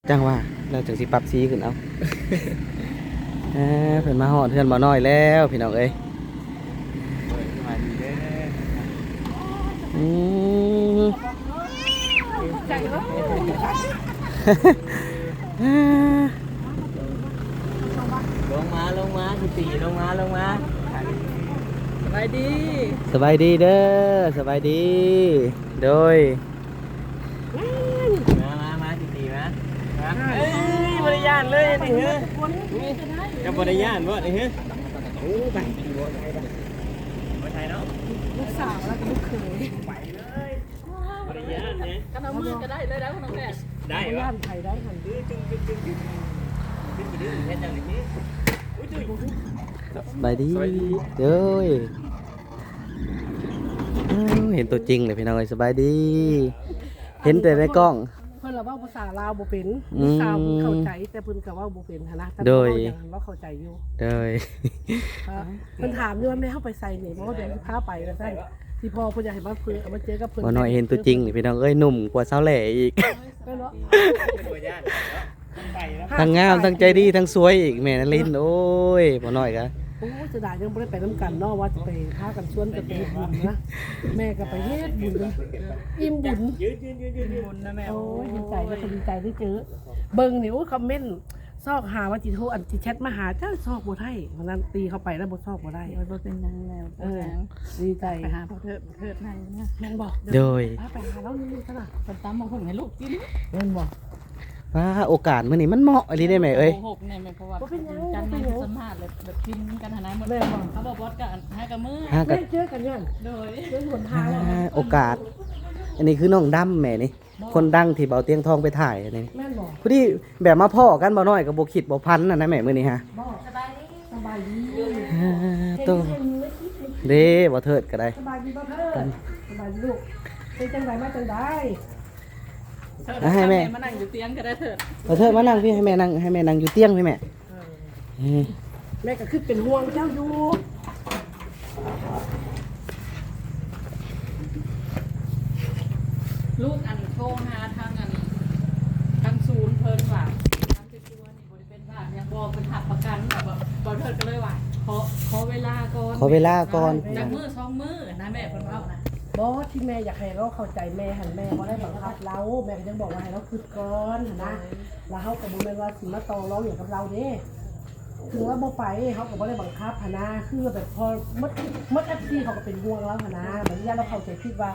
ຈັ່ງວ່າ ແລ້ວຈັ່ງຊິປັບສີຂຶ້ນເອົາ. ເອີ ເພິ່ນມາຮອດເຮືອນບໍ່ນ້ອຍແລ້ວພີ່ນ້ອງເອີຍ. ສະບາຍດີເດີ. ອືມ ລົງມາ ລົງມາ ພີ່ຕີ ລົງມາ ລົງມາ. ສະບາຍດີ ສະບາຍດີເດີ ສະບາຍດີ. ໂດຍ ມາ ມາ ມາ ຕີໆ ມາ ມາ. ເອີຍ ບໍ່ໄດ້ຢ້ານເລີຍນີ້ເຮີ້ຍ. ເຈົ້າບໍ່ໄດ້ຢ້ານບໍ່ນີ້ເຮີ້ຍ? ໂອ້ ໄປ ບໍ່ໄດ້ເນາະ ລູກສາວແລ້ວກໍລູກເຂີຍ. ໄປເລີຍ ບໍ່ໄດ້ຢ້ານເດ້. ຄັນເອົາມືກໍໄດ້ເລີຍ ໄດ້ບໍ່ນ້ອງແພດ? ໄດ້ບໍ່? ຢ້ານໃຜໄດ້ຫັ້ນ. ເອີ ຈຶ່ງໆໆ ເຮັດຈັ່ງນີ້. ອຸ້ຍ ສະບາຍດີ ສະບາຍດີ ໂດຍ. ເອີ ເຫັນຕົວຈິງເລີຍພີ່ນ້ອງເອີຍ. ສະບາຍດີ. ເຫັນແຕ່ໃນກ້ອງ. ເພິ່ນລະເວົ້າພາສາລາວບໍ່ເປັນ. ອືມ ລູກສາວເພິ່ນເຂົ້າໃຈ ແຕ່ເພິ່ນກໍເວົ້າບໍ່ເປັນຫັ້ນນະ. ແຕ່ ໂດຍ ເວົ້າຫຍັງເຮົາເຂົ້າໃຈຢູ່. ໂດຍ ເອີ ເພິ່ນຖາມຢູ່ວ່າ ແມ່ເຮົາໄປໃສນີ້? ບໍ່ ດຽວຊິພາໄປວ່າຊັ້ນ. ທີ່ພໍ່ເພິ່ນຢາກໃຫ້ມາເພື່ອ ມາເຈີກັບເພິ່ນ. ບໍ່ນ້ອຍເຫັນຕົວຈິງນີ້ພີ່ນ້ອງເອີຍ ໜຸ່ມກວ່າສາວແຫຼອີກ. ແມ່ນບໍ່? ທັງງາມ ທັງໃຈດີ ທັງສວຍອີກ ແມ່ນາລິນ. ໂອ້ຍ ບໍ່ນ້ອຍກະ ໂອ້ຍ ເສຍດາຍຍັງບໍ່ໄດ້ໄປນຳກັນເນາະ ວ່າຊິໄປພາກັນຊວນກັນໄປເຮັດບຸນນະ. ແມ່ກໍໄປເຮັດບຸນ ອີ່ມບຸນ ຢືນໆໆໆ ບຸນນະແມ່. ໂອ້ຍ ດີໃຈເດີ ດີໃຈໄດ້ເຈີ. ເບິ່ງນີ້ ໂອ້ຍ ຄອມເມັນ ຊອກຫາວ່າຊິໂທ ອັນ ຊິແຊັດມາຫາ ເຈົ້າຊອກບໍ່ໄດ້. ວັນນັ້ນຕີເຂົ້າໄປແລ້ວ ບໍ່ຊອກບໍ່ໄດ້. ໂອ້ຍ ບໍ່ເປັນຫຍັງແລ້ວ. ເອີ ດີໃຈ ໄປຫາພໍ່ເທີດ ພໍ່ເທີດນັ້ນນະ. ແມ່ນບໍ່? ໂດຍ ພາໄປຫາລາວນີ້ຊັ້ນນະ ເພິ່ນຕຳບັກຫຸ່ງໃຫ້ລູກກິນ. ແມ່ນບໍ່? ອ່າ ໂອກາດມື້ນີ້ມັນເໝາະອີ່ຫຼີເດ້ແມ່ເອີຍ. ໂກຫົກແນ່ແມ່ ເພາະວ່າ ບໍ່ເປັນຫຍັງ ວັນຈັນ ບໍ່ເປັນຫຍັງ ຊິສຳພາດແລ້ວ ແບບກິນກັນຫັ້ນນະ. ແມ່ນບໍ່? ເຮົາບໍ່ບອດກໍຫາກັບມື້ ຫາກັບ ແມ່ນເຈີກັນຢູ່ຫັ້ນ. ໂດຍ ເຈີຢູ່ຫົນທາງ. ອ່າ ໂອກາດ ອັນນີ້ຄືນ້ອງດຳແມ່ນີ້ ບໍ່? ຄົນດັງທີ່ເບົາຕຽງທອງໄປຖ່າຍອັນນີ້. ແມ່ນບໍ່? ພໍດີແບບມາພໍ້ກັນ ເບົານ້ອຍກໍບໍ່ຄິດບໍ່ຝັນຫັ້ນນະແມ່ ມື້ນີ້ຫາ. ບໍ່? ສະບາຍດີ ສະບາຍດີ. ອ່າ ໂຕ ເຫັນຢູ່ ເຫັນຢູ່ ເດ້ ບໍ່ເທີດກໍໄດ້. ສະບາຍດີບໍ່ເທີດ? ສະບາຍດີລູກ. ເປັນຈັ່ງໃດ ມາຈັ່ງໃດ? ເທີດ ໃຫ້ແມ່ ມານັ່ງຢູ່ຕຽງກໍໄດ້ເທີດ. ເອີ ເທີດມານັ່ງພີ້ ໃຫ້ແມ່ນັ່ງ ໃຫ້ແມ່ນັ່ງຢູ່ຕຽງພີ້ແມ່. ເອີ ເອີ ແມ່ກໍຄືເປັນຫ່ວງເຈົ້າຢູ່. ລູກອັນໂທຫາທາງອັນ ທາງສູນເພິ່ນວ່າ ທາງເຈົ້າ ບໍ່ໄດ້ເປັນບາບຫຍັງບໍ່ ເພິ່ນຮັບປະກັນ. ແລ້ວກໍ ບໍ່ເທີດກໍເລີຍວ່າ ຂໍ ຂໍເວລາກ່ອນ ຂໍເວລາກ່ອນ ຈັກມື້ສອງມື້ນະແມ່ ເພິ່ນເວົ້ານະ. ບໍ່ ທີ່ແມ່ຢາກໃຫ້ລາວເຂົ້າໃຈ ແມ່ຫັ້ນ ແມ່ບໍ່ໄດ້ບັງຄັບລາວ ແມ່ກໍຍັງບອກວ່າໃຫ້ລາວຄິດກ່ອນຫັ້ນນະ. ແລ້ວເຮົາກໍບໍ່ແມ່ນວ່າຊິມາຕໍ່ລອງຫຍັງກັບລາວເດ້ ເຖິງວ່າບໍ່ໄປ ເຮົາກໍບໍ່ໄດ້ບັງຄັບຫັ້ນນະ. ຄືແບບພໍໝົດ ໝົດເອັຟຊີເຂົາກໍເປັນຫ່ວງລາວຫັ້ນນະ. ບາງຢ່າງລາວເຂົ້າໃຈຜິດວ່າ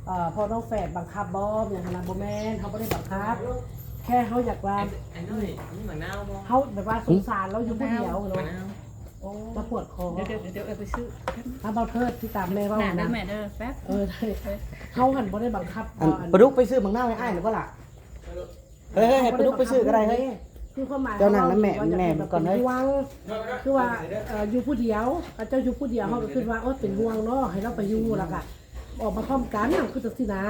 ເອີ ພໍ່ນ້ອງແຝດບັງຄັບບໍ່ ຫຍັງຫັ້ນນະ. ບໍ່ແມ່ນ ເຮົາບໍ່ໄດ້ບັງຄັບ ແຄ່ເຮົາຢາກວ່າ ເຮົາແບບວ່າສົງສານລາວຢູ່ຜູ້ດຽວເນາະ. ໂອ້ ລາວປວດຄໍ ດຽວ ດຽວ ດຽວເອື້ອຍໄປຊື້. ຖ້າເບົາເທີດທີ່ຕາມແມ່ເວົ້ານະ ແມ່ເດີ ແປັບ. ເອີ ໄດ້ ເຮົາຫັ້ນບໍ່ໄດ້ບັງຄັບ. ອັນ ປາດຸກໄປຊື້ໝາກນາວໃຫ້ອ້າຍໜ່ອຍບໍ່ລະ? ເຮີ້ຍ ໃຫ້ປາດຸກໄປຊື້ກໍໄດ້ເຮີ້ຍ. ຄືຄວາມໝາຍ ເຈົ້ານັ່ງນຳແມ່ ແມ່ກ່ອນເຮີ້ຍ. ຄືວ່າ ເອີ ຢູ່ຜູ້ດຽວ ເຈົ້າຢູ່ຜູ້ດຽວ ເຮົາກໍຄິດວ່າ ໂອ້ຍ ເປັນຫ່ວງເນາະ ໃຫ້ລາວໄປຢູ່ ແລ້ວກໍອອກມາພ້ອມກັນ ຄືຈັ່ງຊີ້ນະ.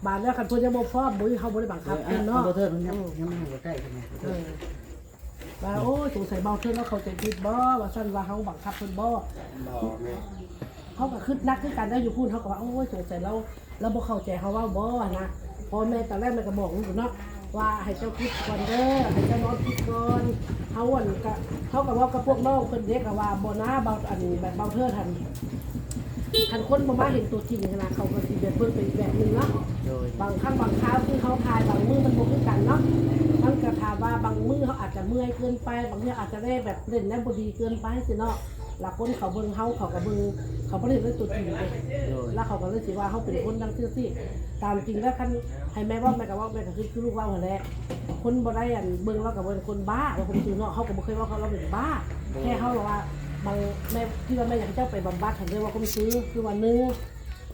ບາດແລ້ວຄັນເພິ່ນຍັງບໍ່ພ້ອມ ບໍ່ ເຮົາບໍ່ໄດ້ບັງຄັບເພິ່ນເນາະ. ເອີ ເອີ ເພິ່ນຍັງ ຍັງບໍ່ໃກ້ເພິ່ນ. ເອີ ວ່າ ໂອ້ຍ ສົງໄສເບົາເທີດລາວເຂົ້າໃຈຜິດບໍ່ ວ່າຊັ້ນ ວ່າເຮົາບັງຄັບເພິ່ນບໍ່. ບໍ່ແມ່ນ ເຮົາກໍຄິດໜັກຄືກັນໄດ໋. ຢູ່ພຸ້ນເຮົາກໍວ່າ ໂອ້ຍ ສົງໄສລາວ ລາວບໍ່ເຂົ້າໃຈເຮົາເວົ້າບໍ່ຫັ້ນນະ. ພໍ່ແມ່ຕອນແລກແມ່ກໍບອກຢູ່ເນາະ ວ່າໃຫ້ເຈົ້າຄິດກ່ອນເດີ ໃຫ້ເຈົ້ານອນຄິດກ່ອນ. ເຮົາ ອັນ ກໍ ເຮົາກໍເວົ້າກັບພວກນ້ອງເພິ່ນເດ້ ກໍວ່າບໍ່ນາ ເບົາ ອັນ ແບບເບົາເທີດຫັ້ນ ຄັນຄົນບໍ່ມາເຫັນຕົວຈິງຫັ້ນນະ ເຂົາກໍຊິແບບເບິ່ງໄປອີກແບບໜຶ່ງເນາະ. ໂດຍ ບາງຄັ້ງບາງຄາວຄືເຮົາຖ່າຍບາງມື້ມັນບໍ່ຄືກັນເນາະ ມັນກໍຖາມວ່າບາງມື້ເຮົາອາດຈະເມື່ອຍເກີນໄປ ບາງເທື່ອອາດຈະໄດ້ແບບເຫຼັ້ນແນວບໍ່ດີເກີນໄປຊີ້ເນາະ. ລະຄົນເຂົາເບິ່ງເຮົາ ເຂົາກໍເບິ່ງ ເຂົາບໍ່ໄດ້ເຫັນດ້ວຍຕົວຈິງເດ້. ໂດຍ ລະເຂົາກໍເລີຍຊິວ່າເຮົາເປັນຄົນຈັ່ງຊີ້ຊີ້. ຕາມຈິງແລ້ວຄັນໃຫ້ແມ່ເວົ້າ ແມ່ກໍເວົ້າ ແມ່ກໍຄື ຄືລູກເວົ້າຫັ້ນແຫຼະ. ຄົນບໍ່ໄດ້ ອັນ ເບິ່ງລາວກໍເປັນຄົນບ້າ ວ່າຄົນຊື່ເນາະ. ເຮົາກໍບໍ່ເຄີຍເວົ້າກັບລາວເປັນບ້າ. ໂດຍ ແຄ່ເຮົາວ່າບາງ ແມ່ ທີ່ວ່າແມ່ຢາກໃຫ້ເຈົ້າໄປບຳບັດຫັ້ນເດ້ ວ່າຄວາມຊື່ ຄືວ່າໜຶ່ງ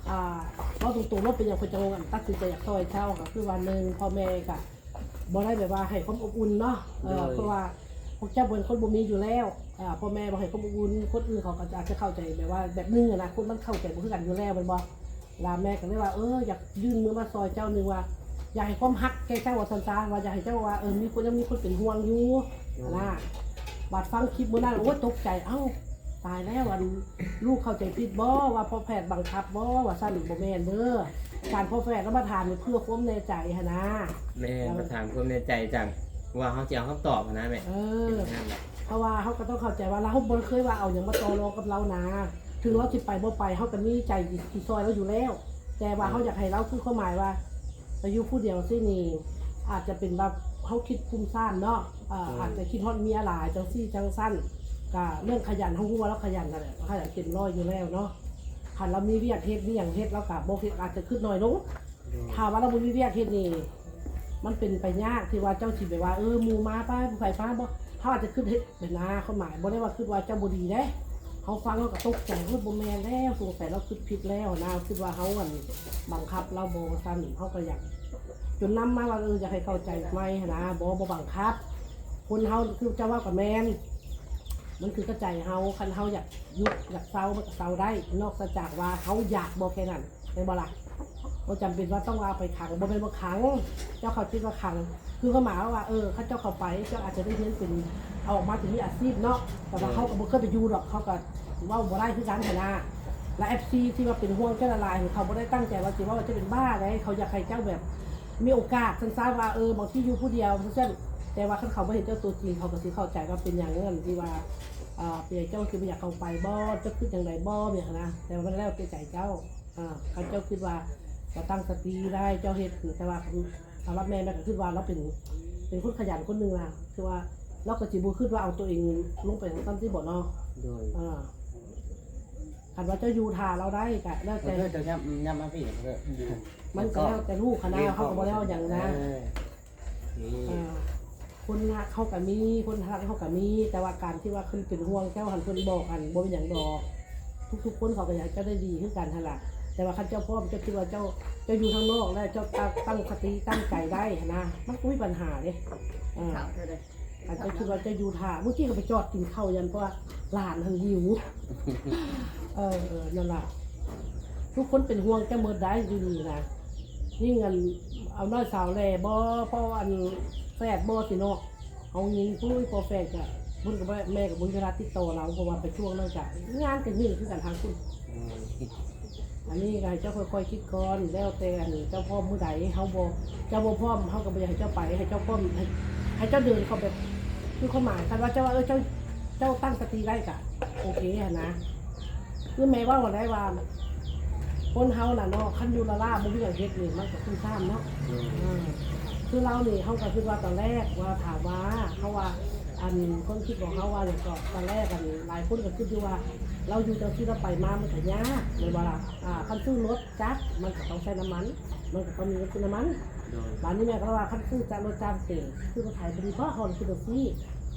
ອ່າ ເວົ້າຕົງໆເນາະ ເປັນຫຍັງເພິ່ນຈັ່ງຕັດສິນໃຈຢາກຊ່ອຍເຈົ້າ ກໍຄືວ່າໜຶ່ງ ພໍ່ແມ່ກໍ ບໍ່ໄດ້ແບບວ່າໃຫ້ຄວາມອົບອຸ່ນເນາະ. ເອີ ໂດຍ ເພາະວ່າພວກເຈົ້າເປັນຄົນບໍ່ມີຢູ່ແລ້ວ ເອີ ພໍ່ແມ່ບໍ່ໃຫ້ຄວາມອົບອຸ່ນ ຄົນອື່ນເຂົາກໍອາດຈະເຂົ້າໃຈແບບວ່າແບບໜຶ່ງນະ ຄົນມັນເຂົ້າໃຈບໍ່ຄືກັນຢູ່ແລ້ວແມ່ນບໍ່. ລະແມ່ກໍເລີຍວ່າ ເອີ ຢາກຍື່ນມືມາຊ່ອຍເຈົ້າ ໜຶ່ງວ່າຢາກໃຫ້ຄວາມຮັກແກ່ເຈົ້າວ່າຊັ້ນຊະ ວ່າຢາກໃຫ້ເຈົ້າວ່າ ເອີ ມີຄົນ ຍັງມີຄົນເປັນຫ່ວງຢູ່ ໂດຍ ນະ. ບາດຟັງຄລິບມື້ນັ້ນ ໂອ້ຍ ຕົກໃຈ ເອົ້າ ຕາຍແລ້ວ ອັນ ລູກເຂົ້າໃຈຜິດບໍ່ ວ່າພໍ່ແພດບັງຄັບບໍ່ ວ່າຊັ້ນ. ບໍ່ແມ່ນເດີ ການພໍ່ແພດລາວມາຖາມນີ້ເພື່ອຄວາມແນ່ໃຈຫັ້ນນາ. ແມ່ນ ມາຖາມຄວາມແນ່ໃຈຈາກວ່າເຮົາຊິເອົາຄຳຕອບຫັ້ນນະແມ່. ເອີ ເປັນແນວນັ້ນແຫຼະ ເພາະວ່າເຮົາກໍຕ້ອງເຂົ້າໃຈວ່າລາວ ເຮົາບໍ່ເຄີຍວ່າເອົາຫຍັງມາຕໍ່ລອງກັບລາວນາ. ເຖິງລາວຊິໄປບໍ່ໄປ ເຮົາກໍມີໃຈທີ່ ທີ່ຊ່ອຍລາວຢູ່ແລ້ວ ແຕ່ວ່າເຮົາຢາກໃຫ້ລາວ ຄືຄວາມໝາຍວ່າ ໄປຢູ່ຜູ້ດຽວຊີ້ນີ້ ອາດຈະເປັນແບບເຮົາຄິດຟຸ້ງສ້ານເນາະ ເອີ ອືມ ອາດຈະຄິດຮອດເມຍຫຼາຍ ຈັ່ງຊີ້ຈັ່ງຊັ້ນ. ກະເລື່ອງຂະຫຍັນ ເຮົາຮູ້ວ່າລາວຂະຫຍັນຫັ້ນແຫຼະ ຂະຫຍັນເຕັມຮ້ອຍຢູ່ແລ້ວເນາະ. ຄັນລາວມີວຽກເຮັດ ມີຫຍັງເຮັດ ລາວກະບໍ່ເຮັດ ອາດຈະຄິດໜ້ອຍລົງ. ໂດຍ ຖ້າວ່າລາວບໍ່ມີວຽກເຮັດນີ້ ມັນເປັນໄປຍາກທີ່ວ່າເຈົ້າຊິແບບວ່າ ເອີ ໝູ່ມາໄປ ຜູ້ໃຜພາບໍ່ ເຮົາອາດຈະຄິດເຮັດ ເປັນນາ ຄວາມໝາຍບໍ່ໄດ້ວ່າຄິດວ່າເຈົ້າບໍ່ດີເດ້. ເຮົາຟັງເຮົາກໍຕົກໃຈ ໂອ້ຍ ບໍ່ແມ່ນແລ້ວ ສົງໄສລາວຄິດຜິດແລ້ວນະ ຄິດວ່າເຮົາ ອັນ ບັງຄັບລາວບໍ່ ວ່າຊັ້ນ. ເຮົາກໍຢາກ ຈົນນຳມາວ່າ ເອີ ຢາກໃຫ້ເຂົ້າໃຈໃໝ່ຫັ້ນນະ. ບໍ່ ບໍ່ບັງຄັບ ຄົນເຮົາ ຄືເຈົ້າເວົ້າກໍແມ່ນ ມັນຄືກັບໃຈເຮົາ ຄັນເຮົາຢາກຢຸດ ຢາກເຊົາ ມັນກໍເຊົາໄດ້ ນອກເສຍຈາກວ່າເຮົາຢາກບໍ່ ແຄ່ນັ້ນ. ແມ່ນບໍ່ລະ? ບໍ່ຈຳເປັນວ່າຕ້ອງວ່າໄປຂັງ ບໍ່ແມ່ນວ່າຂັງ ເຈົ້າເຂົ້າໃຈວ່າຂັງ ຄືຄວາມໝາຍວ່າ ເອີ ຄັນເຈົ້າເຂົ້າໄປ ເຈົ້າອາດຈະໄດ້ຮຽນເປັນ ເອົາອອກມາຈະມີອາຊີບເນາະ ແຕ່ວ່າ ໂດຍ ເຮົາກໍບໍ່ເຄີຍໄປຢູ່ດອກ ເຮົາກໍເວົ້າບໍ່ໄດ້ຄືກັນຫັ້ນນະ. ແລະ ເອັຟຊີ ທີ່ວ່າເປັນຫ່ວງເຈົ້າຫຼາຍໆ ເຂົາບໍ່ໄດ້ຕັ້ງໃຈວ່າຊິເວົ້າເຈົ້າເປັນບ້າໃດ ເຂົາຢາກໃຫ້ເຈົ້າແບບມີໂອກາດ ຊັ້ນຊະວ່າ ເອີ ບາງທີຢູ່ຜູ້ດຽວ ຊັ້ນ ແຕ່ວ່າຄັນເຂົາບໍ່ເຫັນເຈົ້າຕົວຈິງ ເຂົາກໍຊິເຂົ້າໃຈວ່າເປັນຫຍັງ ອັນທີ່ວ່າ ເອີ ເປັນຫຍັງເຈົ້າຄືບໍ່ຢາກເຂົ້າໄປບໍ ເຈົ້າຄິດຈັ່ງໃດບໍ ແມ່ນຫັ້ນນະ. ແຕ່ວ່າມັນແລ້ວແຕ່ໃຈເຈົ້າ. ອ່າ ຄັນເຈົ້າຄິດວ່າຈະຕັ້ງສະຕິໄດ້ ເຈົ້າເຮັດ ແຕ່ວ່າສຳລັບແມ່ ແມ່ກໍຄິດວ່າລາວເປັນ ເປັນຄົນຂະຫຍັນຄົນໜຶ່ງນະ ຄືວ່າລາວກໍຊິບໍ່ຄິດວ່າເອົາຕົວເອງລົງໄປຊັ້ນຕິບໍເນາະ. ໂດຍ ອ່າ ຄັນວ່າເຈົ້າຢູ່ຖ້າລາວໄດ້ກໍແລ້ວແຕ່ ເອີ ເຈົ້າຍັບ ຍັບມາພີ້ ເອີ ມັນກໍແລ້ວແຕ່ລູກຫັ້ນນະ ເຮົາກໍບໍ່ໄດ້ເວົ້າຫຍັງນະ. ເອີ ນີ້ ອ່າ ຄົນຮັກເຮົາກໍມີ ຄົນຮັກເຮົາກໍມີ ແຕ່ວ່າການທີ່ວ່າເພິ່ນເປັນຫ່ວງເຈົ້າຫັ້ນ ເພິ່ນບອກຫັ້ນ ບໍ່ເປັນຫຍັງດອກ ທຸກໆຄົນເຂົາກໍຢາກໃຫ້ເຈົ້າໄດ້ດີຄືກັນຫັ້ນລະ. ແຕ່ວ່າຄັນເຈົ້າພ້ອມ ເຈົ້າຄິດວ່າເຈົ້າ ເຈົ້າຢູ່ທາງນອກແລ້ວ ເຈົ້າຕັ້ງ ຕັ້ງສະຕິຕັ້ງໃຈໄດ້ຫັ້ນນະ ມັນບໍ່ມີບັນຫາເດ້. ເອີ ເຂົ້າເທື່ອໃດ ຄັນເຈົ້າຄິດວ່າເຈົ້າຢູ່ຖ້າ ມື້ກີ້ກໍໄປຈອດກິນເຂົ້າ ຢ້ານ ເພາະວ່າຫຼານຫັ້ນຫິວ. ເອີ ເອີ ນັ້ນລະ ທຸກຄົນເປັນຫ່ວງເຈົ້າໝົດໄດ໋ ຢູ່ນີ້ນະ. ຍິ່ງອັນ ເອົານ້ອຍສາວແຫຼບໍ່ ພໍ່ອັນແຝດບໍ່ຊີ້ເນາະ. ເຮົາຍິງ ໂອ້ຍ ພໍ່ແຝດກະ ເພິ່ນກໍບໍ່ ແມ່ກໍບໍ່ມີເວລາຕິດຕໍ່ລາວ ເພາະວ່າໄປຊ່ວງນັ້ນກະງານກໍຫຍຸ້ງຄືກັນທາງພຸ້ນ. ອືມ ອັນນີ້ກໍໃຫ້ເຈົ້າຄ່ອຍໆຄິດກ່ອນ ແລ້ວແຕ່ອັນເຈົ້າພ້ອມມື້ໃດ. ເຮົາບໍ່ ເຈົ້າບໍ່ພ້ອມ ເຮົາກໍບໍ່ຢາກໃຫ້ເຈົ້າໄປ. ໃຫ້ເຈົ້າພ້ອມ ໃຫ້ ໃຫ້ເຈົ້າເດີນເຂົ້າແບບ ຄືຄວາມໝາຍ ຄັນວ່າເຈົ້າວ່າ ເອີ ເຈົ້າ ເຈົ້າຕັ້ງສະຕິໄດ້ກະໂອເຄຫັ້ນນະ. ຄືແມ່ເວົ້າຫັ້ນໄດ໋ວ່າ ຄົນເຮົານະເນາະ ຄັນຢູ່ລ້າໆ ບໍ່ມີຫຍັງເຮັດນີ້ ມັນກໍຄືຊ້າເນາະ. ອືມ ເອີ ຄືລາວນີ້ ເຮົາກໍຄິດວ່າຕອນແລກວ່າ ຖາມວ່າ ເຮົາວ່າ ອັນ ຄວາມຄິດຂອງເຮົາວ່າຫຍັງກໍ ຕອນແລກ ອັນ ຫຼາຍຄົນກໍຄິດຢູ່ວ່າ ລາວຢູ່ຈັ່ງຊີ້ ລາວໄປມາມັນກໍຍາກ ແມ່ນບໍ່ລະ? ອ່າ ຄັນຊື້ລົດຈັກ ມັນກໍຕ້ອງໃຊ້ນ້ຳມັນ ມັນກໍຕ້ອງມີເງິນຊື້ນ້ຳມັນ. ໂດຍ ບາດນີ້ແມ່ກໍເລີຍວ່າ ຄັນຊື້ຈັກລົດຈັກເປັນ ຄືວ່າຂາຍບໍ່ດີບໍ ເຮົາຄິດຈັ່ງຊີ້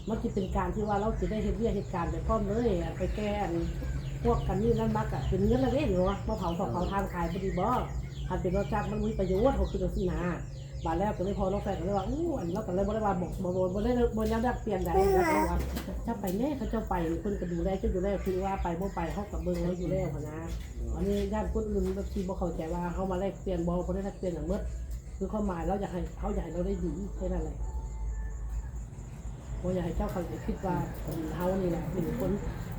ມັນຊິເປັນການທີ່ວ່າລາວຊິໄດ້ເຮັດວຽກເຮັດການໄປພ້ອມເລີຍ ໄປແກ່ອັນພວກກັນນີ້ນັ້ນມາກະເປັນເງິນລະເດ້ເນາະ ມາເຜົາເຂົ້າເຜົາຖ່ານຂາຍບໍ່ດີບໍ? ຄັນເປັນລົດຈັກມັນບໍ່ມີປະໂຫຍດ ເຮົາຄິດຈັ່ງຊີ້ນະ. ບາດແລ້ວກໍເລີຍ ພໍ່ນ້ອງແຟນກໍເລີຍວ່າ ໂອ້ ອັນ ລາວກໍເລີຍບໍ່ໄດ້ວ່າ ບໍ່ ບໍ່ ບໍ່ ບໍ່ໄດ້ ບໍ່ໄດ້ແລກປ່ຽນໃດ ລາວກໍເລີຍວ່າ ເຈົ້າໄປແດ່ ເຂົາເຈົ້າໄປ ເພິ່ນກໍດູແລເຈົ້າຢູ່ແລ້ວ ຖືວ່າໄປບໍ່ໄປ ເຮົາກໍເບິ່ງລາວຢູ່ແລ້ວຫັ້ນນະ. ອັນນີ້ຢ້ານຄົນອື່ນແບບຊິບໍ່ເຂົ້າໃຈວ່າເຮົາມາແລກປ່ຽນບໍ່ ບໍ່ໄດ້ແລກປ່ຽນຫຍັງໝົດ ຄືຄວາມໝາຍລາວຢາກໃຫ້ ເຮົາຢາກໃຫ້ລາວໄດ້ດີແຄ່ນັ້ນແຫຼະ. ບໍ່ຢາກໃຫ້ເຈົ້າເຂົ້າໃຈຜິດວ່າເຮົານີ້ແຫຼະເປັນຄົນ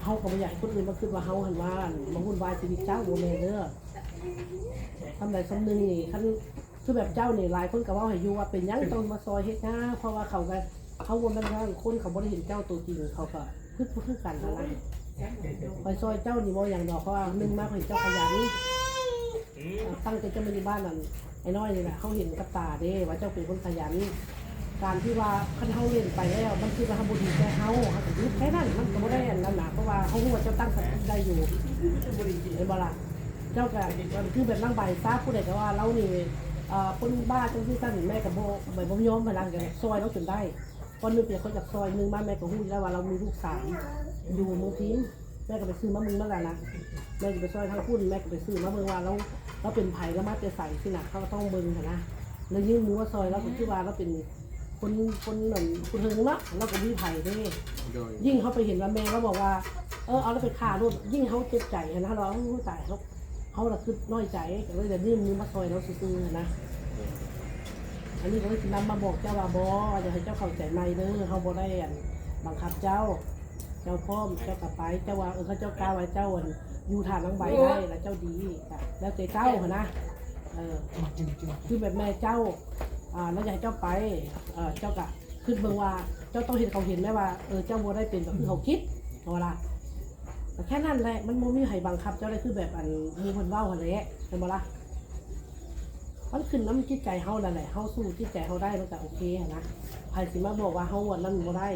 ເຮົາກໍບໍ່ຢາກໃຫ້ຄົນອື່ນມາຄິດວ່າເຮົາຫັ້ນວ່າມາວຸ່ນວາຍຊີວິດເຈົ້າ ບໍ່ແມ່ນເດີ. ສ່ຳໃດສ່ຳໜຶ່ງນີ້ ຄັນ ຄືແບບເຈົ້ານີ້ ຫຼາຍຄົນກໍເວົ້າໃຫ້ຢູ່ວ່າເປັນຫຍັງຕ້ອງມາຊ່ອຍເຮັດງານ ເພາະວ່າເຂົາກໍ ເຂົາບໍ່ແມ່ນວ່າ ຄົນເຂົາບໍ່ໄດ້ເຫັນເຈົ້າຕົວຈິງ ເຂົາກໍຄຶດບໍ່ຄືກັນຫັ້ນນະ. ຂ້ອຍຊ່ອຍເຈົ້ານີ້ບໍ່ຫຍັງດອກ ເພາະວ່າໜຶ່ງມາຂ້ອຍເຫັນເຈົ້າຂະຫຍັນ ຕັ້ງແຕ່ເຈົ້າມາຢູ່ບ້ານນັ້ນ ໄອ້ນ້ອຍນີ້ແຫຼະ ເຮົາເຫັນກັບຕາເດ້ວ່າເຈົ້າເປັນຄົນຂະຫຍັນ. ການທີ່ວ່າຄັນເຮົາຫຼິ້ນໄປແລ້ວ ມັນຄືວ່າເຮົາບໍ່ດີໃຈເຮົາ ເຮົາກໍຢຸດແຄ່ນັ້ນ ມັນກໍບໍ່ໄດ້ອັນນັ້ນນະ ເພາະວ່າເຮົາຮູ້ວ່າເຈົ້າຕັ້ງສະຕິໄດ້ຢູ່ ແມ່ນບໍ່ລະ? ເຈົ້າກໍຄືແບບນາງໃບຊາ ຜູ້ໃດກໍວ່າລາວນີ້ ເອີ ຄົນບ້າຈັ່ງຊີ້ຊັ້ນ ແມ່ກໍບໍ່ ແມ່ບໍ່ຍອມຫັ້ນນະ ກໍຊ່ອຍລາວຈົນໄດ້. ກ່ອນໜຶ່ງເປັນຄົນຢາກຊ່ອຍ ໜຶ່ງມາແມ່ກໍຮູ້ຢູ່ແລ້ວວ່າລາວມີລູກສາມຢູ່ເມືອງພີນ ແມ່ກໍໄປຊື້ມາເບິ່ງມາແລ້ວນະ ແມ່ຈະໄປຊ່ອຍທາງພຸ້ນ ແມ່ກໍໄປຊື້ມາເບິ່ງວ່າລາວ ລາວເປັນໃຜ ລາວມາແຕ່ໃສຊີ້ນະ ເຮົາກໍຕ້ອງເບິ່ງຫັ້ນນະ. ແລ້ວຍື່ນມືມາຊ່ອຍລາວ ກໍຄືວ່າລາວເປັນ ຄົນ ຄົນນັ້ນ ຄົນເທິງເນາະ ລາວກໍມີໃຜເດ້. ໂດຍ ຍິ່ງເຮົາໄປເຫັນວ່າແມ່ລາວບອກວ່າ ເອີ ເອົາລາວໄປຂ້າໂລດ ຍິ່ງເຮົາເຈັບໃຈຫັ້ນນະ ເຮົາວ່າ ໂອ້ ຕາຍ ເຮົາ ເຮົາລະຄຶດນ້ອຍໃຈ ກໍເລີຍໄດ້ຍື່ນມືມາຊ່ອຍລາວຊື່ໆຫັ້ນນະ. ອັນນີ້ກໍເລີຍຊິນຳມາບອກເຈົ້າວ່າ ບໍ່ ຢາກໃຫ້ເຈົ້າເຂົ້າໃຈໃໝ່ເດີ ເຮົາບໍ່ໄດ້ ອັນ ບັງຄັບເຈົ້າ. ເຈົ້າພ້ອມເຈົ້າກໍໄປ ເຈົ້າວ່າ ເອີ ເຂົາເຈົ້າກ່າວວ່າເຈົ້າ ອັນ ຢູ່ທ່ານາງໃບໄດ້ ແລ້ວເຈົ້າດີ ກໍແລ້ວແຕ່ເຈົ້າຫັ້ນນະ. ເອີ ຄືແບບແມ່ເຈົ້າ ອ່າ ລາວຢາກໃຫ້ເຈົ້າໄປ ເອີ ເຈົ້າກໍຄິດເບິ່ງວ່າ ເຈົ້າຕ້ອງເຮັດໃຫ້ເຂົາເຫັນແມ່ນວ່າ ເອີ ເຈົ້າບໍ່ໄດ້ເປັນແບບທີ່ເຂົາຄິດ ເຂົາວ່າລະ ກໍແຄ່ນັ້ນແຫຼະ ມັນບໍ່ມີໃຜບັງຄັບເຈົ້າໄດ້ ຄືແບບ ອັນ ໝູ່ເພິ່ນເວົ້າຫັ້ນແຫຼະ ແມ່ນບໍ່ລະ? ມັນຂຶ້ນນຳຈິດໃຈເຮົານັ້ນແຫຼະ ເຮົາສູ້ຈິດໃຈເຮົາໄດ້ ມັນກໍໂອເຄຫັ້ນນະ ໃຜຊິມາບອກວ່າເຮົາອັນນັ້ນບໍ່ໄດ້.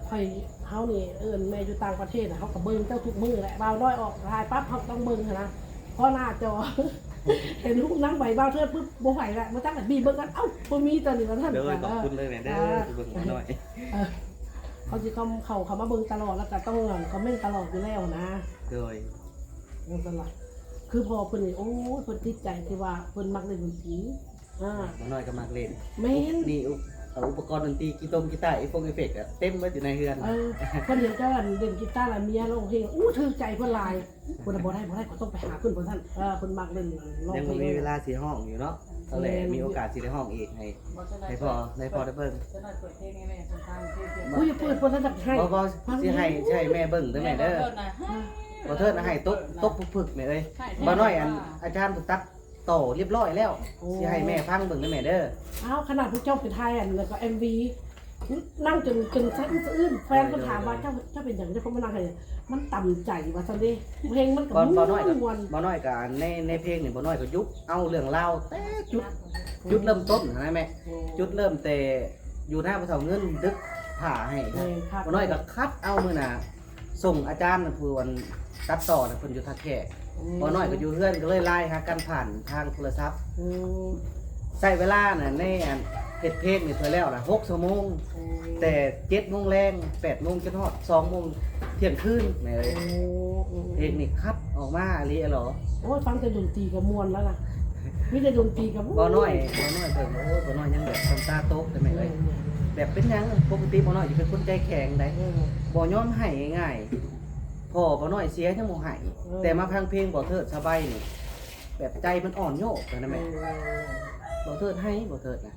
ຂ້ອຍ ເຮົານີ້ ເອີ້ນແມ່ຢູ່ຕ່າງປະເທດນະ ເຮົາກໍເບິ່ງເຈົ້າທຸກມື້ແຫຼະ ບ່າວນ້ອຍອອກຖ່າຍປັບ ເຮົາກໍຕ້ອງເບິ່ງຫັ້ນນະ ເພາະໜ້າຈໍ ເຫັນຮູບນາງໃບບ່າວເທີດປຶບ ບໍ່ໄຫວແລ້ວ ບໍ່ຈັກແລ້ວ ບີບເບິ່ງກັນ ເອົ້າ ບໍ່ມີຕົວນີ້ວ່າຊັ້ນ. ໂດຍ ຂອບຄຸນເລີຍແມ່ເດີ ເອີ ທີ່ເບິ່ງນ້ອຍ ເອີ ເຂົາຊິເຂົ້າ ເຂົ້າ ເຂົ້າມາເບິ່ງຕະຫຼອດ ແລ້ວກໍຕ້ອງຄອມເມັນຕະຫຼອດຢູ່ແລ້ວນະ. ໂດຍ ຈັ່ງຊັ້ນລະ ຄືພໍ່ເພິ່ນນີ້ ໂອ້ຍ ເພິ່ນຕິດໃຈທີ່ວ່າເພິ່ນມັກຫຼິ້ນດົນຕີ ອ່າ ບໍ່ນ້ອຍກໍມັກເລ່ນ ແມ່ນ ອຸປະ ນີ້ ອຸປະກອນດົນຕີ ກີຕົງ ກີຕາ ເອຟົງ ເອເຟັກ ເຕັມເບິດຢູ່ໃນເຮືອນ. ເອີ ເພິ່ນເຫັນເຈົ້າ ອັນ ຫຼິ້ນກີຕາ ແລ້ວເມຍຮ້ອງເພງ ອູ້ ຖືກໃຈເພິ່ນຫຼາຍ ເພິ່ນວ່າບໍ່ໄດ້ ບໍ່ໄດ້ ຂ້ອຍຕ້ອງໄປຫາເພິ່ນ ວ່າຊັ້ນ. ເອີ ເພິ່ນມັກຫຼິ້ນ ຮ້ອງເພງ ຍັງບໍ່ມີເວລາຊິຮ້ອງຢູ່ເນາະ ເທົ່າແຫຼະ ມີໂອກາດຊິໄດ້ຮ້ອງອີກ ໃຫ້ ໃຫ້ພໍ່ ໃຫ້ພໍ່ໄດ້ເບິ່ງ. ອຸ້ຍ ເປີດ ເປີດແລ້ວຈັກໄຫ້ ບໍ່ ບໍ່ ຊິໃຫ້ ຊິໃຫ້ແມ່ເບິ່ງເດີແມ່ເດີ ບໍ່ເທີດໃຫ້ຕົກ ຕົກປຶກໆ ແມ່ເອີຍ. ບໍ່ນ້ອຍ ອັນ ອາຈານເພິ່ນຕັດ ຕໍ່ຮຽບຮ້ອຍແລ້ວ ໂອ້ ຊິໃຫ້ແມ່ຟັງເບິ່ງເດີແມ່ເດີ. ອ້າວ ຂະໜາດພວກເຈົ້າໄປຖ່າຍ ອັນ ແລ້ວກໍ ເອັມ ວີ ນັ່ງຈົນ ຈົນສະອຶດສະອື້ນ ແຟນເພິ່ນຖາມວ່າ ເຈົ້າ ເຈົ້າເປັນຫຍັງ ເຈົ້າຄືມານັ່ງໃຫ້ ມັນຕຳໃຈວ່າຊັ້ນເດ້. ເພງມັນກໍມ່ວນ ບໍ່ນ້ອຍກໍ ໃນ ໃນເພງນີ້ ບໍ່ນ້ອຍກໍຢຸກເອົາເລື່ອງລາວແຕ່ຈຸດ ຈຸດເລີ່ມຕົ້ນຫັ້ນນະແມ່ ຈຸດເລີ່ມແຕ່ຢູ່ນາພໍ່ເຖົ້າເງິນດຶກຜ້າໃຫ້ ບໍ່ນ້ອຍກໍຄັດເອົາມື້ໜ້າ ສົ່ງອາຈານຜູ້ອັນຕັດຕໍ່ນະ ເພິ່ນຢູ່ທ່າແຂກ ບໍ່ນ້ອຍກໍຢູ່ເຮືອນ ກໍເລີຍລາຍຫາກັນຜ່ານທາງໂທລະສັບ. ໃຊ້ເວລານະ ໃນອັນເຮັດເພງນີ້ເພື່ອແລ້ວລະຫົກຊົ່ວໂມງ ແຕ່ເຈັດໂມງແລງ ແປດໂມງ ຈົນຮອດສອງໂມງ ທ່ຽງຄືນແມ່ເອີຍ. ເພງນີ້ຄັດອອກມາອີ່ຫຼີ. ໂອ້ຍ ຟັງແຕ່ດົນຕີກໍມ່ວນແລ້ວນະ ມີແຕ່ດົນຕີກໍ ບໍ່ນ້ອຍ ບໍ່ນ້ອຍເບິ່ງ ໂອ້ຍ ບໍ່ນ້ອຍຍັງແບບນ້ຳຕາຕົກເດ້ແມ່ເອີຍ. ແມ່ນໆ ແບບເປັນຫຍັງ ປົກກະຕິບໍ່ນ້ອຍຊິເປັນຄົນໃຈແຂງໃດ໋ ເອີ ບໍ່ຍອມໄຫ້ງ່າຍໆ ພໍ່ບໍ່ນ້ອຍເສຍຍັງບໍ່ໄຫ້ ເອີ ແຕ່ມາຟັງເພງບໍ່ເທີດສະບາຍນີ້ ແບບໃຈມັນອ່ອນໂຍກຫັ້ນນະແມ່. ເອີ ບໍ່ເທີດໄຫ້ ບໍ່ເທີດນະ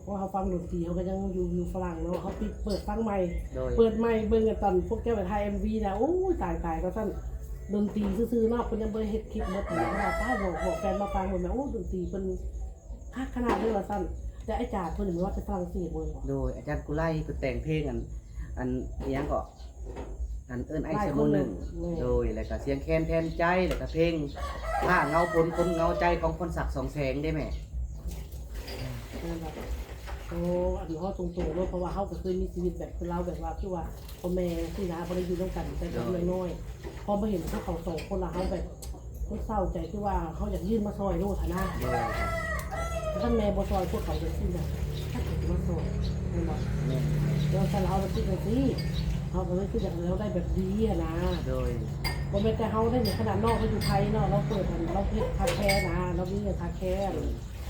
ເພາະເຮົາຟັງດົນຕີ ເຮົາກໍຍັງຢູ່ ຢູ່ຝຣັ່ງເນາະ ເຮົາປິດເປີດຟັງໃໝ່ ໂດຍ ເປີດໃໝ່ເບິ່ງຕອນພວກເຈົ້າໄປຖ່າຍເອັມວີນະ ໂອ້ຍ ຕາຍໆ ວ່າຊັ້ນ. ດົນຕີຊື່ໆ ເນາະ ເພິ່ນຍັງບໍ່ໄດ້ເຮັດຄລິບໝົດ ເພິ່ນວ່າປ້າ ບອກ ບອກແຟນມາຟັງ ເພິ່ນວ່າ ໂອ້ ດົນຕີເພິ່ນຄັກຂະໜາດເລີຍວ່າຊັ້ນ. ແຕ່ອາຈານເພິ່ນນີ້ວ່າແຕ່ຝຣັ່ງເສດເວີຍ. ໂດຍ ອາຈານກຸໄລເພິ່ນແຕ່ງເພງ ອັນ ອັນ ອີ່ຫຍັງເກາະ ອັນເອີ້ນອ້າຍຊຽງໝູ່ໜຶ່ງ ແມ່ນ ໂດຍ ແລ້ວກໍສຽງແຄນແທນໃຈ ແລ້ວກໍເພງ ຜ້າເງົາຝົນ ຄົນເງົາໃຈ ຂອງພອນສັກ ສອງແສງເດ້ແມ່. ແມ່ນບໍ່? ໂອ້ ອັນນີ້ເວົ້າຕົງໆ ເນາະ ເພາະວ່າເຮົາກໍເຄີຍມີຊີວິດແບບຄືລາວ ແບບວ່າ ຄືວ່າພໍ່ແມ່ຊີ້ນະ ບໍ່ໄດ້ຢູ່ນຳກັນແຕ່ຕອນນ້ອຍໆ ພໍມາເຫັນພວກເຂົາສອງຄົນລະ ເຮົາແບບ ມັນເສົ້າໃຈ ຄືວ່າເຮົາຢາກຍື່ນມາຊ່ອຍໂລດຫັ້ນນະ. ໂດຍ ຄັນແມ່ບໍ່ຊ່ອຍພວກເຂົາຈັ່ງຊີ້ນະ ຈັກໃຜຊິມາຊ່ອຍ ແມ່ນບໍ່? ແມ່ນ ແລ້ວຊັ້ນເຮົາລະຄິດຈັ່ງຊີ້ ເຮົາກໍເລີຍຄືຢາກໃຫ້ລາວໄດ້ແບບດີຫັ້ນນະ. ໂດຍ ບໍ່ແມ່ນແຕ່ເຮົາໄດ້ນີ້ ຂະໜາດນ້ອງເຮົາຢູ່ໄທເນາະ ລາວເປີດ ລາວເຮັດຄາແຄນະ ລາວມີເລື່ອງຄາແຄ